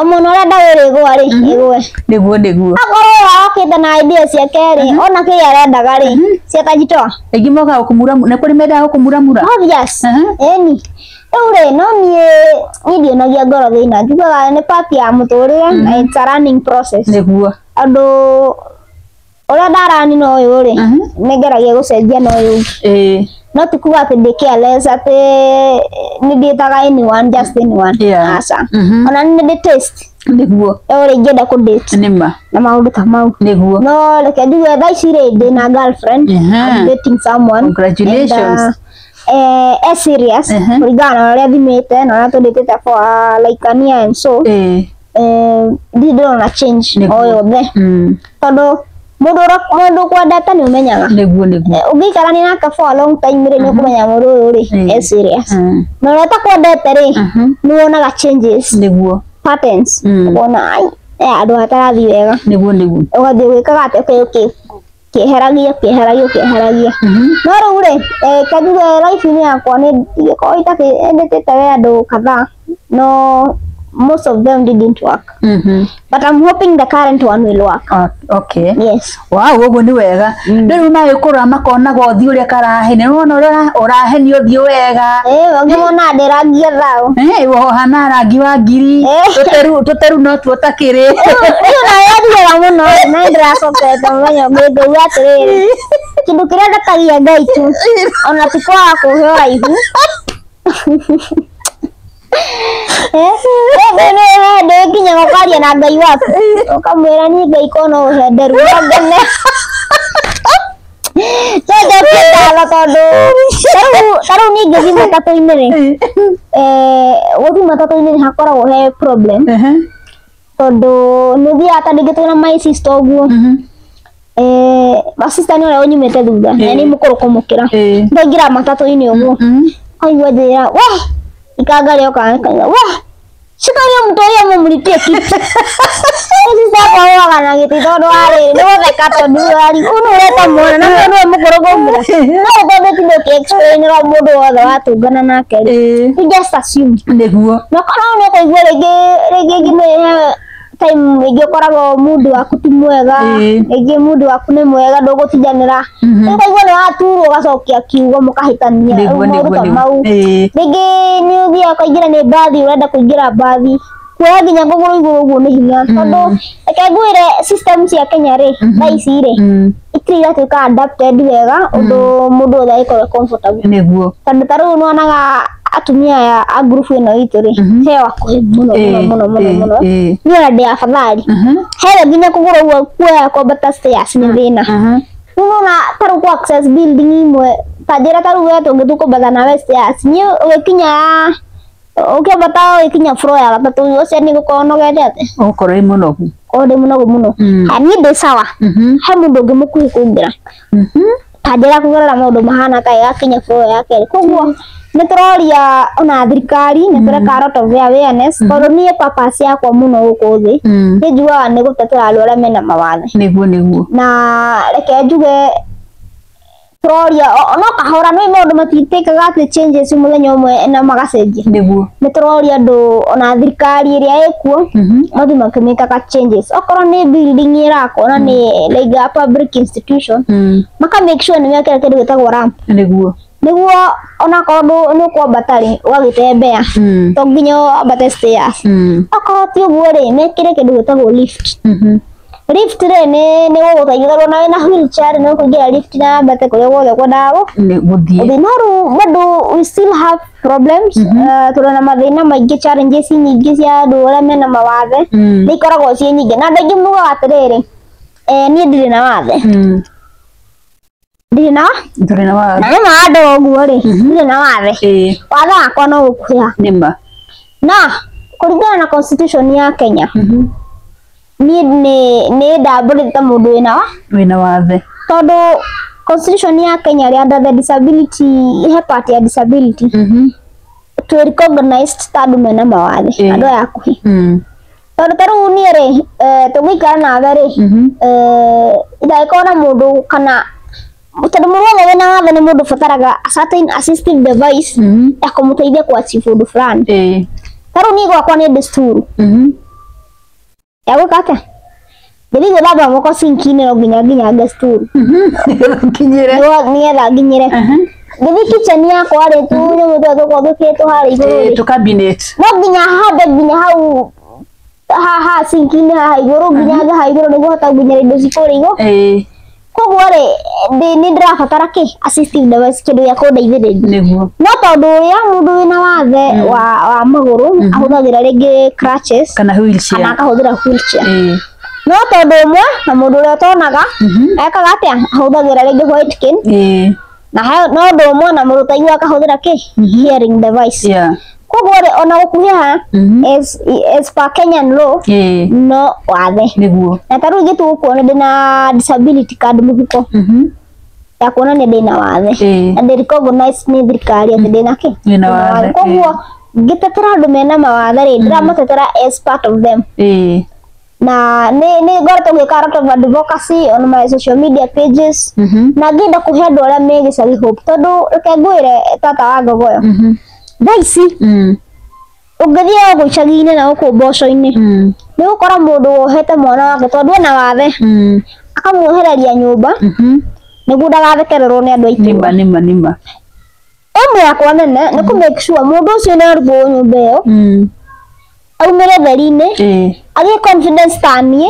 Mũno ũrĩa ndagũrĩgwa rĩ, ĩgwe. Nĩguo nĩguo. Akorwo okĩte na idea ciake rĩ, ona kĩrĩa arendaga rĩ, ciatajitoa. Aingĩ mokaga gũkũmuramura, nĩ kũrĩ mendaga gũkũmuramura. Obvious. Ĩni. Rĩu rĩ, no niĩ ndionagia ngoro thĩna, njugaga nĩ part ya mũtũrĩre na it's a learning process. Nĩguo. Andũ ũrĩa ndarani na ũyũ rĩ, nĩ ngeragia gũcenjia na ũyũ ũngĩ. No ti kuga atĩ ndĩ careless atĩ nĩ ndĩtaga anyone, just anyone. Aca. Ona nĩ ndĩ taste. Nĩguo. Ũrĩa ingĩenda kũ date. Nĩma. Na maũndũ ta mau. Nĩguo. No reke njuge thaa ici rĩ, ndĩ na girlfriend. I'm dating someone. Congratulations. And, serious. Kũringana na ũrĩa thimĩte na ũrĩa tũndĩtĩte for like a year and so. Ndirĩ ndĩrona change o yothe. Tondũ mũndũ ũkwendete nĩ ũmenyaga. Nĩguo nĩguo. Ũngĩikarania nake for a long time rĩ, nĩ ũkũmenya mũndũ ũyũ rĩ e serious. Na ũrĩa ũtakwendete rĩ, nĩ wonaga changes. Nĩguo. Patterns. Ũkona ai andũ hatarathiĩ wega. Nĩguo nĩguo. Ũgathiĩ gwĩkaga atĩ okay kĩeheragia kĩeheragia kĩeheragia. No rĩu rĩ, kanjuge life-inĩ yakwa nĩ ingĩkorwo itakĩendete we andũ kadhaa, no most of them didn't work. But I'm hoping the current one will work. Okay. Yes. Wow, ũguo nĩ wega. Rĩu magĩkũra makonaga ũthiũ ũrĩa karahenia. Nĩ wona ũrĩa ũrahenio ũthiũ wega. Ũngĩmona ndĩrangia thaũ. Ũhana rangi wa ngiri. Tũteru no tuo takĩrĩ. Rĩu nawe athiaga mũno, na nĩndĩracokete mũthenya ũngĩ ngauga atĩrĩrĩ, kĩndũ kĩrĩa ndatagia Ngai tu, ona ti kwaga kũhe ũraihu. Ndĩnginya ũkaria na Ngai waku, ũkamwĩra niĩ Ngai ko no ũhe nderu no ngene. Njokie ngatho tondũ ta rĩu niĩ ingĩthiĩ matatũ-inĩ rĩ, gũthiĩ matatũ-inĩ nĩ hakoragwo he problem. Tondũ nĩ ũthiaga ta rĩngĩ twĩna my sister ũguo, my sister nĩ ũrĩa ũnyumĩte thutha, na nĩ mũkũrũ kũmũkĩra. Ndaingĩra matatũ-inĩ ũguo, kaigua njĩra we ikanga rĩoka kaigua we shika huyo mtu huyo mumlipie kitu. Sasa kwa na gĩtĩ tondũ warĩ nĩ gũtheka tondũ arĩ ũyũ ũreta mwana na nĩwe mũkũrũ kũmũkĩra. No ũkorwo ũtinda ũkĩ-explainĩra mũndũ wothe watũngana nake rĩ, you just assume. Nĩguo. Na korwo nĩ ũkũigua rĩngĩ rĩngĩ nginya time rĩngĩ ũkoragwo mood waku ti mwega, rĩngĩ mood waku nĩ mwega ndũgũtindanĩra. Ũkaigua nĩ waturwo ũgacokia kiugo mũkahĩtania, maũndũ ta mau. Rĩngĩ nĩ ũthiaga ũkaingĩra nĩ mbathi, ũrenda kũingĩra mbathi, kuoya nginya kũgũrũ igũrũ ũguo nĩ hinya. Tondũ reke ngwĩre system cia Kenya rĩ, thaa ici rĩ, itirĩ iratuĩka adapted wega ũndũ mũndũ wothe angĩkorwo comfortable. Nĩguo. Tondũ ta rĩu nĩwonaga atumia aya a group ĩno itũ rĩ, heo hakuhĩ mũno mũno mũno mũno mũno. Niĩ ona ndĩ afadhali. Heo nginya kũgũrũ ũguo kuoya kwambata stairs nĩ thĩna. Rĩu nĩwona ta rĩu kũ access building imwe, ta njĩra ta rĩu we tũngĩtua kwambata nawe stairs, niĩ ũgĩkinya ũkĩambata ũgĩkinya floor ya gatatũ, ũcio nĩ gũkorwo ũnogete atĩa? Ũgũkorwo wĩ mũnogu. Korwo ndĩ mũnogu mũno. Niĩ ndĩ sawa. He mũndũ ũngĩ mũkuhĩ kũngĩra. Ta njĩra kũgerera maũndũ mahana ta ĩgakinya floor ya kerĩ. Koguo nĩ tũroria ona thirikari nĩ tũreka a lot of awareness, tondũ niĩ purpose yakwa mũno gũkũ thĩ, nĩ njugaga nĩ gũtetera andũ arĩa mena mawathe. Nĩguo nĩguo. Na reke njuge tũroria no kahora nĩ maũndũ matitĩkaga atĩ changes mũthenya ũmwe na magacenjia. Nĩguo. Nĩ tũroria andũ ona thirikari ĩrĩa ĩkuo mathiĩ makĩmĩkaga changes, okorwo nĩ building ĩrakwo na nĩ like a public institution, maka make sure nĩ mekĩra kĩndũ gĩtagwo ramp. Nĩguo. Nĩguo onakorwo nĩ ũkwambata rĩ, ũgagĩtembea, to nginya wambate stairs. Okorwo ti ũguo rĩ, mekĩre kĩndũ gĩtagwo lift. Lift rĩ, nĩ gũgũteithia tondũ ona wĩna wheelchair nĩ ũkũingĩra lift na wambate kũrĩa guothe ũkwendaga gũthiĩ. Gũthiĩ. No rĩu bado we still have problems, tũrĩ na mathĩna maingĩ, challenges nyingĩ cia andũ arĩa mena mawathe. Nĩ ikoragwo ciĩ nyingĩ na andũ aingĩ mugaga atĩrĩrĩ, niĩ ndirĩ na wathe, ndirĩ na Ndũrĩ na wathe. Na nĩ ma andũ ũguo rĩ, ndirĩ na wathe, wathe wakwa no gũkuhĩha. Nĩma. Na kũringana na constitution ya Kenya, niĩ nĩ ndambũrĩte ta mũndũ wĩna wa Wĩna wathe. Tondũ constitution ya Kenya rĩ, under the disability, he part ya disability, twĩ recognized ta andũ mena mawathe, andũ aya akuhĩ. Tondũ ta rĩu niĩ rĩ, tũngĩikara nawe rĩ, ndangĩkorwo na mũndũ kana tondũ mũndũ wothe wĩna wathe nĩ mũndũ ũbataraga a certain assistive device ya kũmũteithia ku achieve ũndũ fulani. Ta rĩu niĩ gwakwa nĩ ndĩ stool ya gwĩka atĩa, ngĩthiĩ gwĩthamba moko sinki-inĩ no nginya nginyange stool. Nginyĩre. Nĩgetha nginyĩre. Ngĩthiĩ kitchen yakwa rĩ, tũnyamũ tũrĩa tũkoragwo twĩkĩrĩtwo harĩa igũrũ rĩ, Tũ cabinet. No nginya hambe nginya hau haha sinki-inĩ haha igũrũ, nginya haha igũrũ nĩguo hote gũkinyĩra indo ci kũrĩa igũrũ. Koguo rĩ, nĩ ndĩrabatara kĩ assistive device, kĩndũ gĩa kũndeithĩrĩria. Nĩguo. No tondũ ũrĩa mũndũ wĩna wathe wa magũrũ ahũthagĩra rĩngĩ crutches kana wheelchair, kana akahũthĩra wheelchair. No tondũ ũmwe na mũndũ ũrĩa ũtonaga ekaga atĩa, ahũthagĩra rĩngĩ white cane. Na no ũndũ ũmwe na mũndũ ũtaiguaga akahũthĩra kĩ hearing device. Koguo rĩ, ona gũkuhĩha, as per Kenyan law, no wathe. Nĩguo. Na ta rĩu ingĩtua gũkuona ndĩna disability card mũhuko ya kuonania ndĩna wathe, na ndĩ recognized nĩ thirikari atĩ ndĩna kĩ. Wĩna wathe. Koguo ngĩtetera andũ mena mawathe rĩ, ndĩramatetera as part of them. Na nĩ ngoretwo ngĩka a lot of advocacy on my social media pages, na ngĩenda kũhe andũ arĩa me gĩcagi hope, tondũ reke ngwĩre, tata wa Ngogoyo, thaa ici ũngĩthiĩ gũkũ icagi-inĩ na gũkũ mboco-inĩ, nĩ ũgũkora mũndũ wohete mwana wake tondũ ena wathe, akamuohereria nyũmba nĩguo ndagathekererwo nĩ andũ a Nĩma. itũũra. Nĩma, nĩma. Ĩmwe yakwa nene nĩ kũ make sure mũndũ ũcio nĩ arutwo nyũmba ĩyo, aumĩre theri-inĩ, agĩe confidence ta niĩ,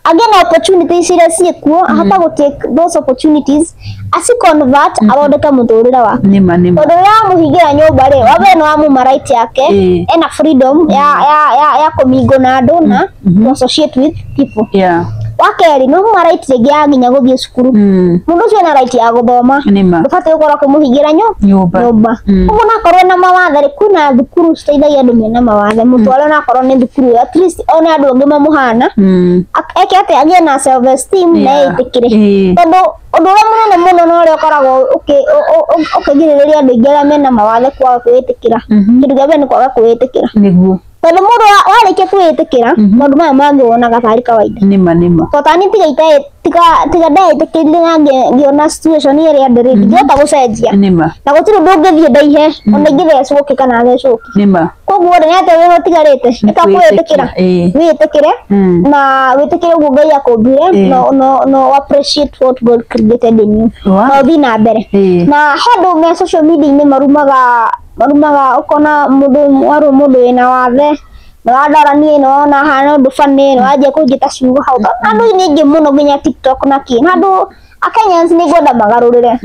agĩe na opportunities iria ciĩkuo, ahote gũ take those opportunities, aci convert, athondeke mũtũrĩre wake. Nĩma, nĩma. Tondũ rĩrĩa wamũhingĩra nyũmba rĩ, wa mbere nĩ wamũma right yake, ena freedom ya kũmingo na andũ na to associate with people. Wa kerĩ, nĩ wamũma right rĩngĩ ya nginya gũthiĩ cukuru. Mũndũ ũcio ena right ya gũthoma. Nĩma. Ndũbatiĩ gũkorwo ũkĩmũhingĩra nyũmba. Nyũmba. Koguo onakorwo ena mawathe rĩ, kwĩna thukuru citeithagia andũ mena mawathe, mũtware onakorwo nĩ thukuru, at least one andũ angĩ mamũhana, eke atĩa, agĩe na self esteem na etĩkĩre. Tondũ ũndũ ũrĩa mũnene mũno na ũrĩa ũkoragwo ũkĩgirĩrĩria andũ aingĩ arĩa mena mawathe kwaga kwĩĩtĩkĩra, kĩndũ kĩa mbere nĩ kwaga kwĩĩtĩkĩra. Nĩguo. Tondũ mũndũ warĩkia kwĩĩtĩkĩra, maũndũ maya mangĩ wonaga tarĩ kawaida. Nĩma, nĩma. To tani tiga ite tiga ndetĩkĩrire na ngĩona situation ĩrĩa ndĩrĩ, ndingĩhota gũcenjia. Nĩma. Na gũtirĩ ũndũ ũngĩthiĩ ndaihe ona ingĩthecwo kĩ kana thecwo kĩ. Nĩma. Koguo rĩ, nĩ atĩa wĩra ũtigarĩte? Nĩ Nĩ ta kwĩĩtĩkĩra. Wĩĩtĩkĩre na wĩtĩkĩre ũguo Ngai akũmbire, no appreciate what God created in you, na ũthiĩ na mbere. Na he andũ me social media-inĩ marumaga, ũkona mũndũ warũ mũndũ wĩna wathe nĩ wandora niĩ, nĩ wona hana ũndũ funny, nĩ wanjia kũnjĩta ciugo hau. Andũ nĩ aingĩ mũno nginya TikTok na kĩ, na andũ a Kenyans nĩ ngwenda magarũrĩre,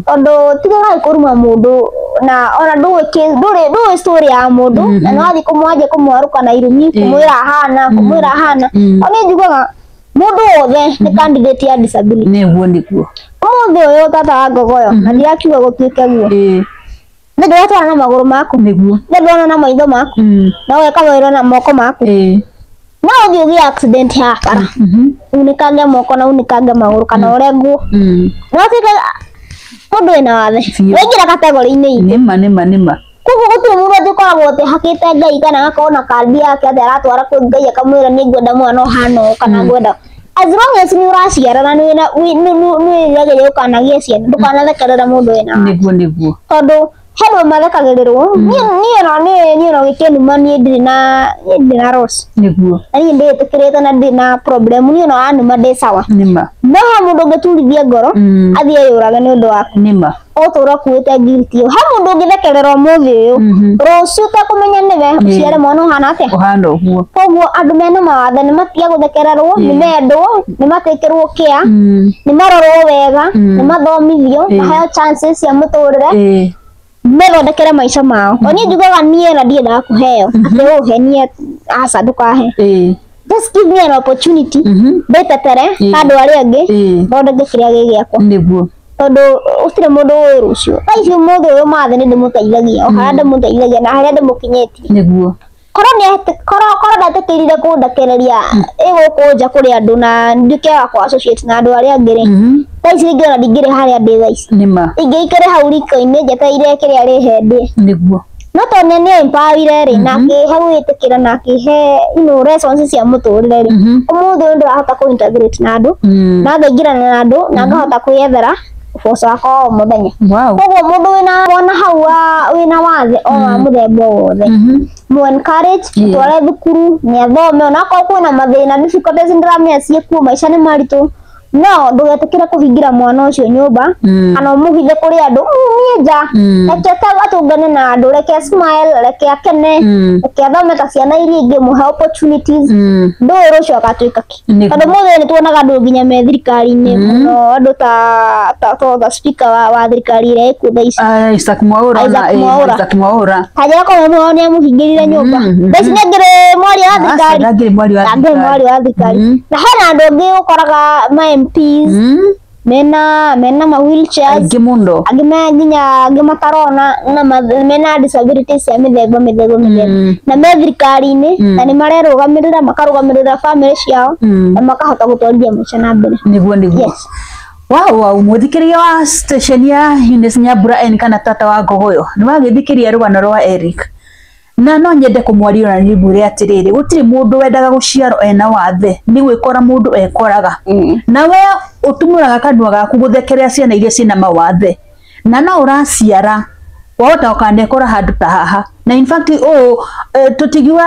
tondũ tigagai kũruma mũndũ na ona ndũĩ ndũĩ story ya mũndũ, na nĩ wathiĩ kũmwanjia kũmwarũka na irumi, kũmwĩra ahana, kũmwĩra ahana. O niĩ njugaga mũndũ wothe nĩ candidate ya disability. Nĩguo, nĩguo. Ũmũthĩ ũyũ, tata wa Ngogoyo, na ndirakiuga gũtuĩke guo, nĩ ndĩratwara na magũrũ maku, nĩ ndĩrona na maitho maku, na ũgeka wĩra na moko maku, no ũthiĩ ũgĩe accident ya bara, unĩkange moko na unĩkange magũrũ kana ũrengwo, no ũtuĩke mũndũ wĩna wathe, waingĩra category-inĩ itũ. Nĩma, nĩma, nĩma. Koguo gũtirĩ mũndũ atĩ ũkoragwo atĩ hakĩte Ngai kana agakorwo na kandi yake atĩ aratwara kwĩ Ngai akamwĩra nĩ ngwenda mwana ũhana ũũ kana ngwenda. As long as nĩ ũraciara na nĩ wĩragĩria ũkanagia ciana ndũkanathekerera mũndũ wĩna wathe. Nĩguo nĩguo. Tondũ he mathekagĩrĩrwo niĩ no niĩ no gĩkĩnuma niĩ ndirĩ na Rose. Nĩguo. Na niĩ ndĩĩtĩkĩrĩte na ndirĩ na problem niĩ no anuma ndĩ sawa. Nĩma. No he mũndũ ũngĩturithia ngoro athiĩ eyũrage nĩ ũndũ waku. Nĩma. Ũtũra ũkuĩte guilt ĩyo. He mũndũ ũngĩthekerera ũmũthĩ ũyũ rũciũ ũtekũmenya nĩwe ũciare mwana ũhana atĩa. Ũhana ũguo. Koguo andũ mena mawathe nĩ matige gũthekererwo, nĩ mendwo, nĩ matĩkĩrwo care, nĩ marorwo wega, nĩ mathomithio, maheo chances cia mũtũrĩre, methondekere maica mao. O niĩ njugaga niĩ na ndiendaga kũheo atĩ ũhe niĩ aca ndũkahe. Just give me an opportunity ndĩtetere ta andũ arĩa angĩ thondeke kĩrĩa gĩ gĩakwa. Nĩguo. Tondũ gũtirĩ mũndũ ũĩ rũciũ. Thaa ici ũmũthĩ ũyũ mathe nĩ ndĩmũteithagia o harĩa ndĩmũteithagia na harĩa ndĩmũkinyĩtie. Nĩguo. Korwo ndetĩkĩrire kũndekereria ĩ gũkũ nja kũrĩ andũ na nduĩke wa kũ associate na andũ arĩa angĩ rĩ, thaa ici rĩngĩ ona ndingĩrĩ harĩa ndĩ thaa ici. Nĩma. Ingĩikare hau riko-inĩ njetereire kĩrĩa rĩhe ndĩe. Nĩguo. No tondũ nĩ empowerire rĩ na akĩhe gwĩtĩkĩra na akĩhe you know lessons cia mũtũrĩre rĩ, ũmũthĩ ũyũ ndĩrahota kũ integrate na andũ na ngaingĩrana na andũ na ngahota kwĩyethera ũboco wakwa o mũthenya. Koguo mũndũ wĩna mwana hau wĩna wathe o wa mũthemba o wothe mu encourage mũtware thukuru nĩ athome onakorwo kwĩna mathĩna difficulties ndĩramenya ciĩkuo maica nĩ maritũ no ndũgetĩkĩre kũhingĩra mwana ũcio nyũmba kana ũmũhithe kũrĩ andũ mumie nja reke atũngane na andũ reke smile reke akene reke athome ta ciana iria ingĩ mũhe opportunities ndũĩ rũciũ agatuĩka kĩ. Tondũ mũthĩ nĩ tuonaga andũ nginya me thirikari-inĩ mũno andũ ta speaker wa thirikari ĩrĩa ĩkuo thaa ici Isaac Mwaura. Isaac Mwaura. Isaac Mwaura. Kanjĩra korwo mũno nĩ amũhingĩrire nyũmba thaa ici nĩ angĩrĩ mwaria wa thirikari. Ndangĩrĩ mwaria wa thirikari. Na hena andũ angĩ ũkoraga ma MPs mena ma wheelchairs aingĩ mũno angĩ me nginya angĩ matarona na mena disabilities cia mĩthemba mĩthemba mĩthemba na me thirikari-inĩ na nĩ marerũgamĩrĩra makarũgamĩrĩra family ciao na makahota gũtwarithia maica na mbere. Nĩguo nĩguo. Wow wow mũthikĩria wa station ya Eunice Nyambura N kana tata wa Ngogoyo nĩ wagĩthikĩria rũgano rwa Eric. Na no nyende kũmwaria na nĩngwĩre atĩrĩrĩ gũtirĩ mũndũ wendaga gũciarwo ena wathe nĩ gwĩkora mũndũ ekoraga. Na we ũtumũraga kanua gaku gũthekerera ciana iria ciĩna mawathe na no ũraciara wahota ũkanekora handũ ta haha. Na in fact ũũ tũtigiwa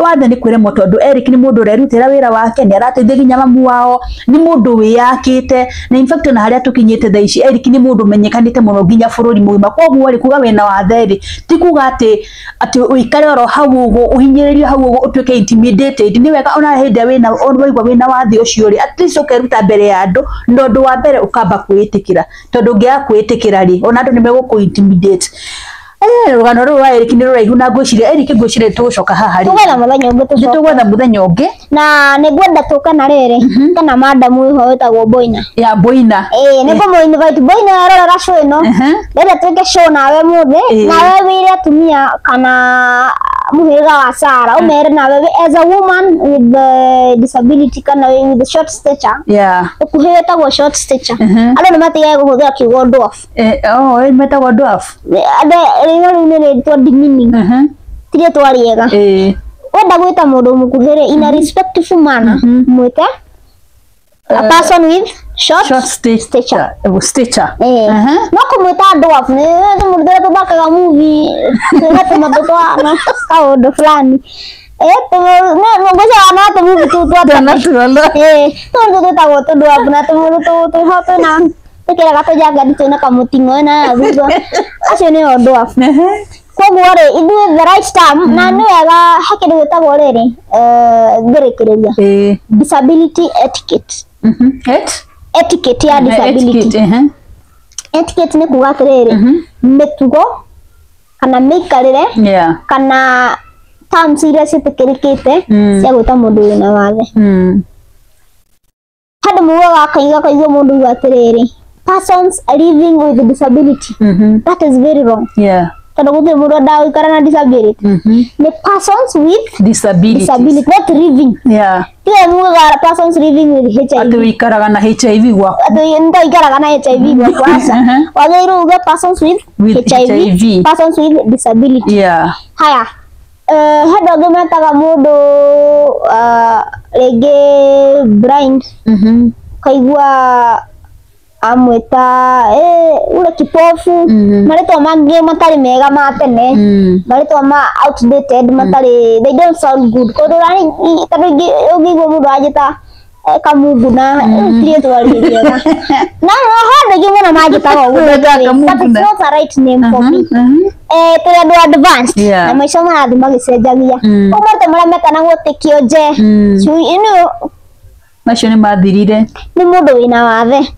wathe nĩ kwĩremwo tondũ Eric nĩ mũndũ ũrerutĩra wĩra wake nĩ arateithia nginya mamu wao nĩ mũndũ wĩyakĩte na in fact ona harĩa tũkinyĩte thaa ici Eric nĩ mũndũ ũmenyekanĩte mũno nginya bũrũri mũgima. Koguo rĩ kuga wĩna wathe rĩ ti kuga atĩ ũikare oro hau ũguo ũhinyĩrĩrio hau ũguo ũtuĩke intimidated. Nĩ wega ona hĩndĩ ĩrĩa waigua wĩna wathe ũcio rĩ at least ũkeruta mbere ya andũ na ũndũ wa mbere ũkamba kwĩĩtĩkĩra tondũ ũngĩaga kwĩĩtĩkĩra rĩ ona andũ nĩ megũkũ intimidate. Rũgano rũrũ rwa Eric nĩ rũraihu na ngwĩciria Eric ngwĩciria tũgũcoka haha rĩ. Tũgwetha mũthenya ũngĩ tũcoke. Tũgwetha mũthenya ũngĩ. Na nĩ ngwenda tũke na rĩrĩ kana madam wĩho wĩtagwo Boina. Ya Boina. Ĩĩ nĩ ngũmũ invite Boina arorera show ĩno. Ndĩrenda twĩke show nawe mũthĩ nawe wĩre atumia kana mũhĩrĩga wa Sara ũmere nawe as a woman with the disability kana with the short stature. Yeah. Ũkuhĩ wĩtagwo short stature. Andũ nĩ matigage kũhũthĩra kiugo dwarf. Oh metagwo dwarf. Andũ rĩu nĩ rĩtwa demeaning. Ti rĩtwa rĩega. Wenda gwĩta mũndũ mũkuhĩ rĩ in a respectful manner mwĩte a person with short stature. Stature. No kũmwĩta dwarf nĩ mũndũ ũrĩa tũthakaga movie twĩna tũmatũ twa kaũndũ fulani. Ngwĩciria no tũmovie tũu twa tene. Tũu twĩtagwo tũ-dwarf na tũmũndũ twĩho twĩna twĩkĩraga tũjaketi twĩna kamũting'oe na thutha. Acio nĩo dwarf. Koguo rĩ ithuĩ the right term na nĩ wega he kĩndũ gĩtagwo rĩrĩ ngĩrĩkĩrĩria disability etiquette. Etiquette ya disability. Etiquette nĩ kuga atĩrĩrĩ mĩtugo kana mĩikarĩre kana terms iria ciĩtĩkĩrĩkĩte cia gwĩta mũndũ wĩna wathe. Handũ mugaga akaigua mũndũ uga atĩrĩrĩ persons living with disability. That is very wrong. Tondũ gũtirĩ mũndũ endaga gũikara na disability. Nĩ persons with disability not living. Tiwe mugaga persons living with HIV. Atĩ wĩikaraga na HIV gwaku. Atĩ nĩikaraga na HIV gwaku aca. Wagĩrĩirwo uge persons with HIV, persons with disability. Haya. Handũ angĩ metaga mũndũ rĩngĩ blind kaigua amwĩta ule kipofu marĩtwa mangĩ matarĩ mega ma tene marĩtwa ma outdated matarĩ they don't sound good koguo tondũ ũngĩigua mũndũ anjĩta kamunguna ti rĩtwa rĩega na ho andũ aingĩ mũno manjĩtaga ũguo but it's not a right name for me. Tũrĩ andũ advanced na maica marathiĩ magĩcenjagia koguo marĩtwa marĩa metanagwo atĩ kĩonje macio nĩ mathirire nĩ mũndũ wĩna wathe.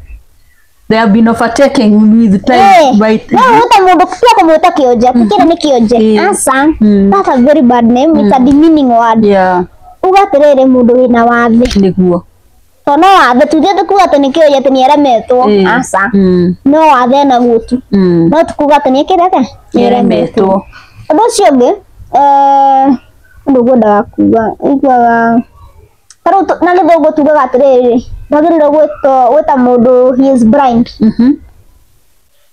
They have been overtaken with time. Right. No, what a mundu pia kumuita kionje. Tikira ni kionje. Asa. That's a very bad name. It's a demeaning word. Yeah. Uga atiriri mundu wina wathe. Niguo. To no wathe tuge tukuga ati ni kionje ati ni aremetwo. Asa. No wathe na gutu. No tukuga ati ni ekirete ni aremetwo. Undu ucio ungi undu ngwendaga kuga iguaga tarau na githungu tugaga atiriri ndwagĩrĩirwo gwĩta mũndũ he is blind.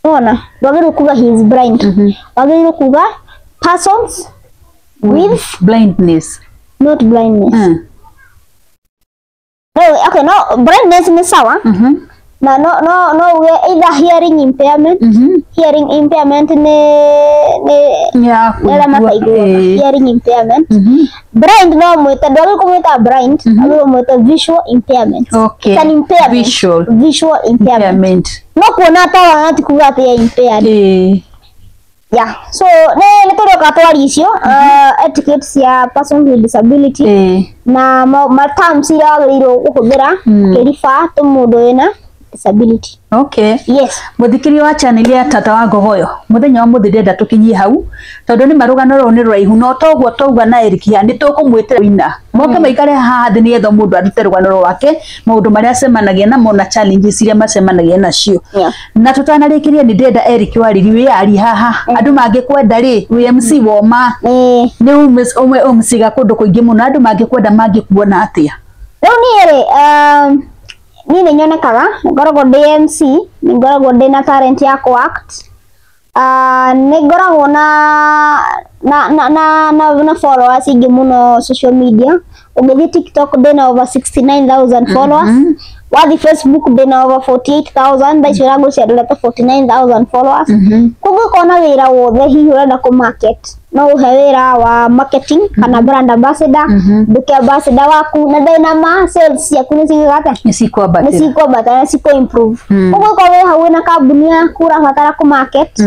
Wona ndwagĩrĩirwo kuga he is blind. Wagĩrĩirwo kuga persons with blindness, not blindness. No, okay, no blindness ni sawa. Na no no no uge either hearing impairment. Hearing impairment ni ya hearing impairment. Blind no mwita ndwagĩrĩirwo kumwita blind, wagĩrĩirwo kumwita visual impairment. Okay. It's an impairment. Visual impairment. No kuona tawa ti kuga ati impaired. Yeah. So ne tũrĩoka twari icio etiquettes ya person with disability na ma terms iria wagĩrĩirwo gũhũthĩra ũkĩriba tũ mũndũ wĩna disability. Okay. Yes. Muthikiri wa channel ya Tata wa Ngogoyo muthenya wa muthi ndenda tukinyie hau tondu ni marugano ruru ni ruraihu no toguo twauga na Eric ya ni tukumwitira wina moke maikare haha thi ni etho mundu arute rugano rwake maundu maria acemanagia namo na challenges iria macemanagia nacio. Na tutanarikiria ni ndenda Eric Wariri wi ari haha andu mangikwenda ri wi MC woma ni umwe umsiga kundu kuingi muno andu mangikwenda mangikuona atia? Riu ni ri ni nĩ nyonekaga ngoragwo ndĩ MC, nĩ ngoragwo ndĩ na talent ya ku act, nĩ ngoragwo na followers ingĩ mũno social media. Ũngĩthiĩ TikTok ndĩ na over 69,000 followers, wathiĩ Facebook ndĩ na over 48,000, thaa ici ũrangũciarĩra ta 49,000 followers. Koguo ũkona wĩra wothe hihi ũrenda kũ market no uhe wĩra wa marketing kana brand ambassador, nduke ambassador waku na ndĩna ma sales ciaku nĩ cigĩka nĩ cikwambatĩra, nĩ cikwambatĩra, nĩ cikũ improve. Koguo ũkorwo wĩ hau wĩna kambuni yaku ũrabatara kũ market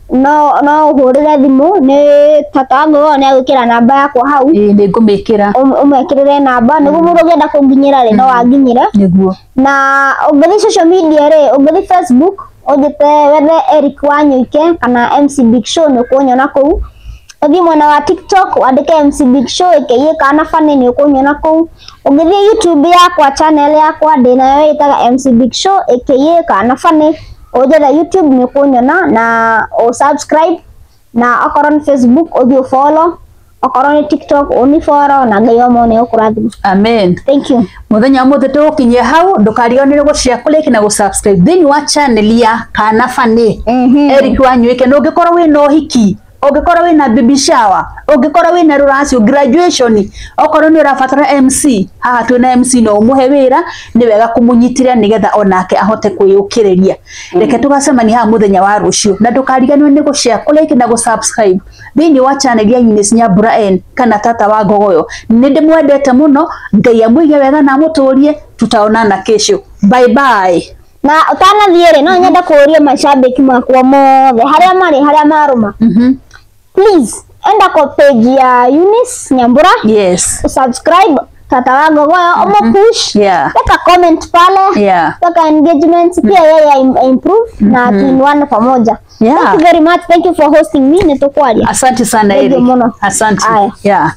no ũhũrĩre thimũ nĩ Tata wa Ngogoyo nĩ agwĩkĩra namba yakwa hau. Ĩĩ nĩ ngũmĩkĩra. Ũmekĩrĩre namba nĩguo mũndũ ũngĩenda kũnginyĩra rĩ no anginyĩre. Nĩguo. Na ũngĩthiĩ social media rĩ, ũngĩthiĩ Facebook ũnjĩte wethe Eric Wanyoike kana MC Big Show nĩ ũkũnyona kũu. Ũthiĩ mwena wa TikTok wandĩke MC Big Show aka kana Funny nĩ ũkũnyona kũu. Ũngĩthiĩ YouTube yakwa channel yakwa ndĩnayo ĩtaga MC Big Show aka kana Funny, ũnjethe YouTube nĩ ũkũnyona na ũ subscribe, na okorwo nĩ Facebook ũthiĩ ũ follow, okorwo nĩ TikTok ũni follow na Ngai wa mone ũkũrathima. Amen. Thank you. Muthenya wa muthi tugukinyia hau ndukariganĩrwo gũshare kũ like na gũ subscribe thĩinĩ wa channel ya Kana Funny. Eric Wanyoike, na ũngĩkorwo wĩna ũhiki, ũngĩkorwo wĩna baby shower, ũngĩkorwo wĩna rũracio graduation, okorwo nĩ ũrabatara MC haha twĩna MC no ũmũhe wĩra, nĩ wega kũmũnyitĩra nĩgetha onake ahote kwĩyũkĩrĩria. Reke tũgacemania haha mũthenya wa rũciũ na ndũkariganĩrwo nĩ gũshare kũ like na gũ subscribe thĩinĩ wa channel ya Eunice Nyambura N kana Tata wa Ngogoyo. Nĩ ndĩmwendete mũno, Ngai amũige wega na amũtũrie. Tutaonana kesho. Bye bye. Na ũtanathiĩ rĩ, no nyende kũũria mashabiki makwa mothe harĩa marĩ, harĩa marũma. Please enda kwa page ya Eunice Nyambura. Yes. Subscribe Tata wa Ngogoyo, omo push. Weka comment pale. Weka engagement pia yeye improve na tuinuane pamoja. Thank you very much. Thank you for hosting me. Nitokwaria. Asante sana Eric. Asante. Yeah.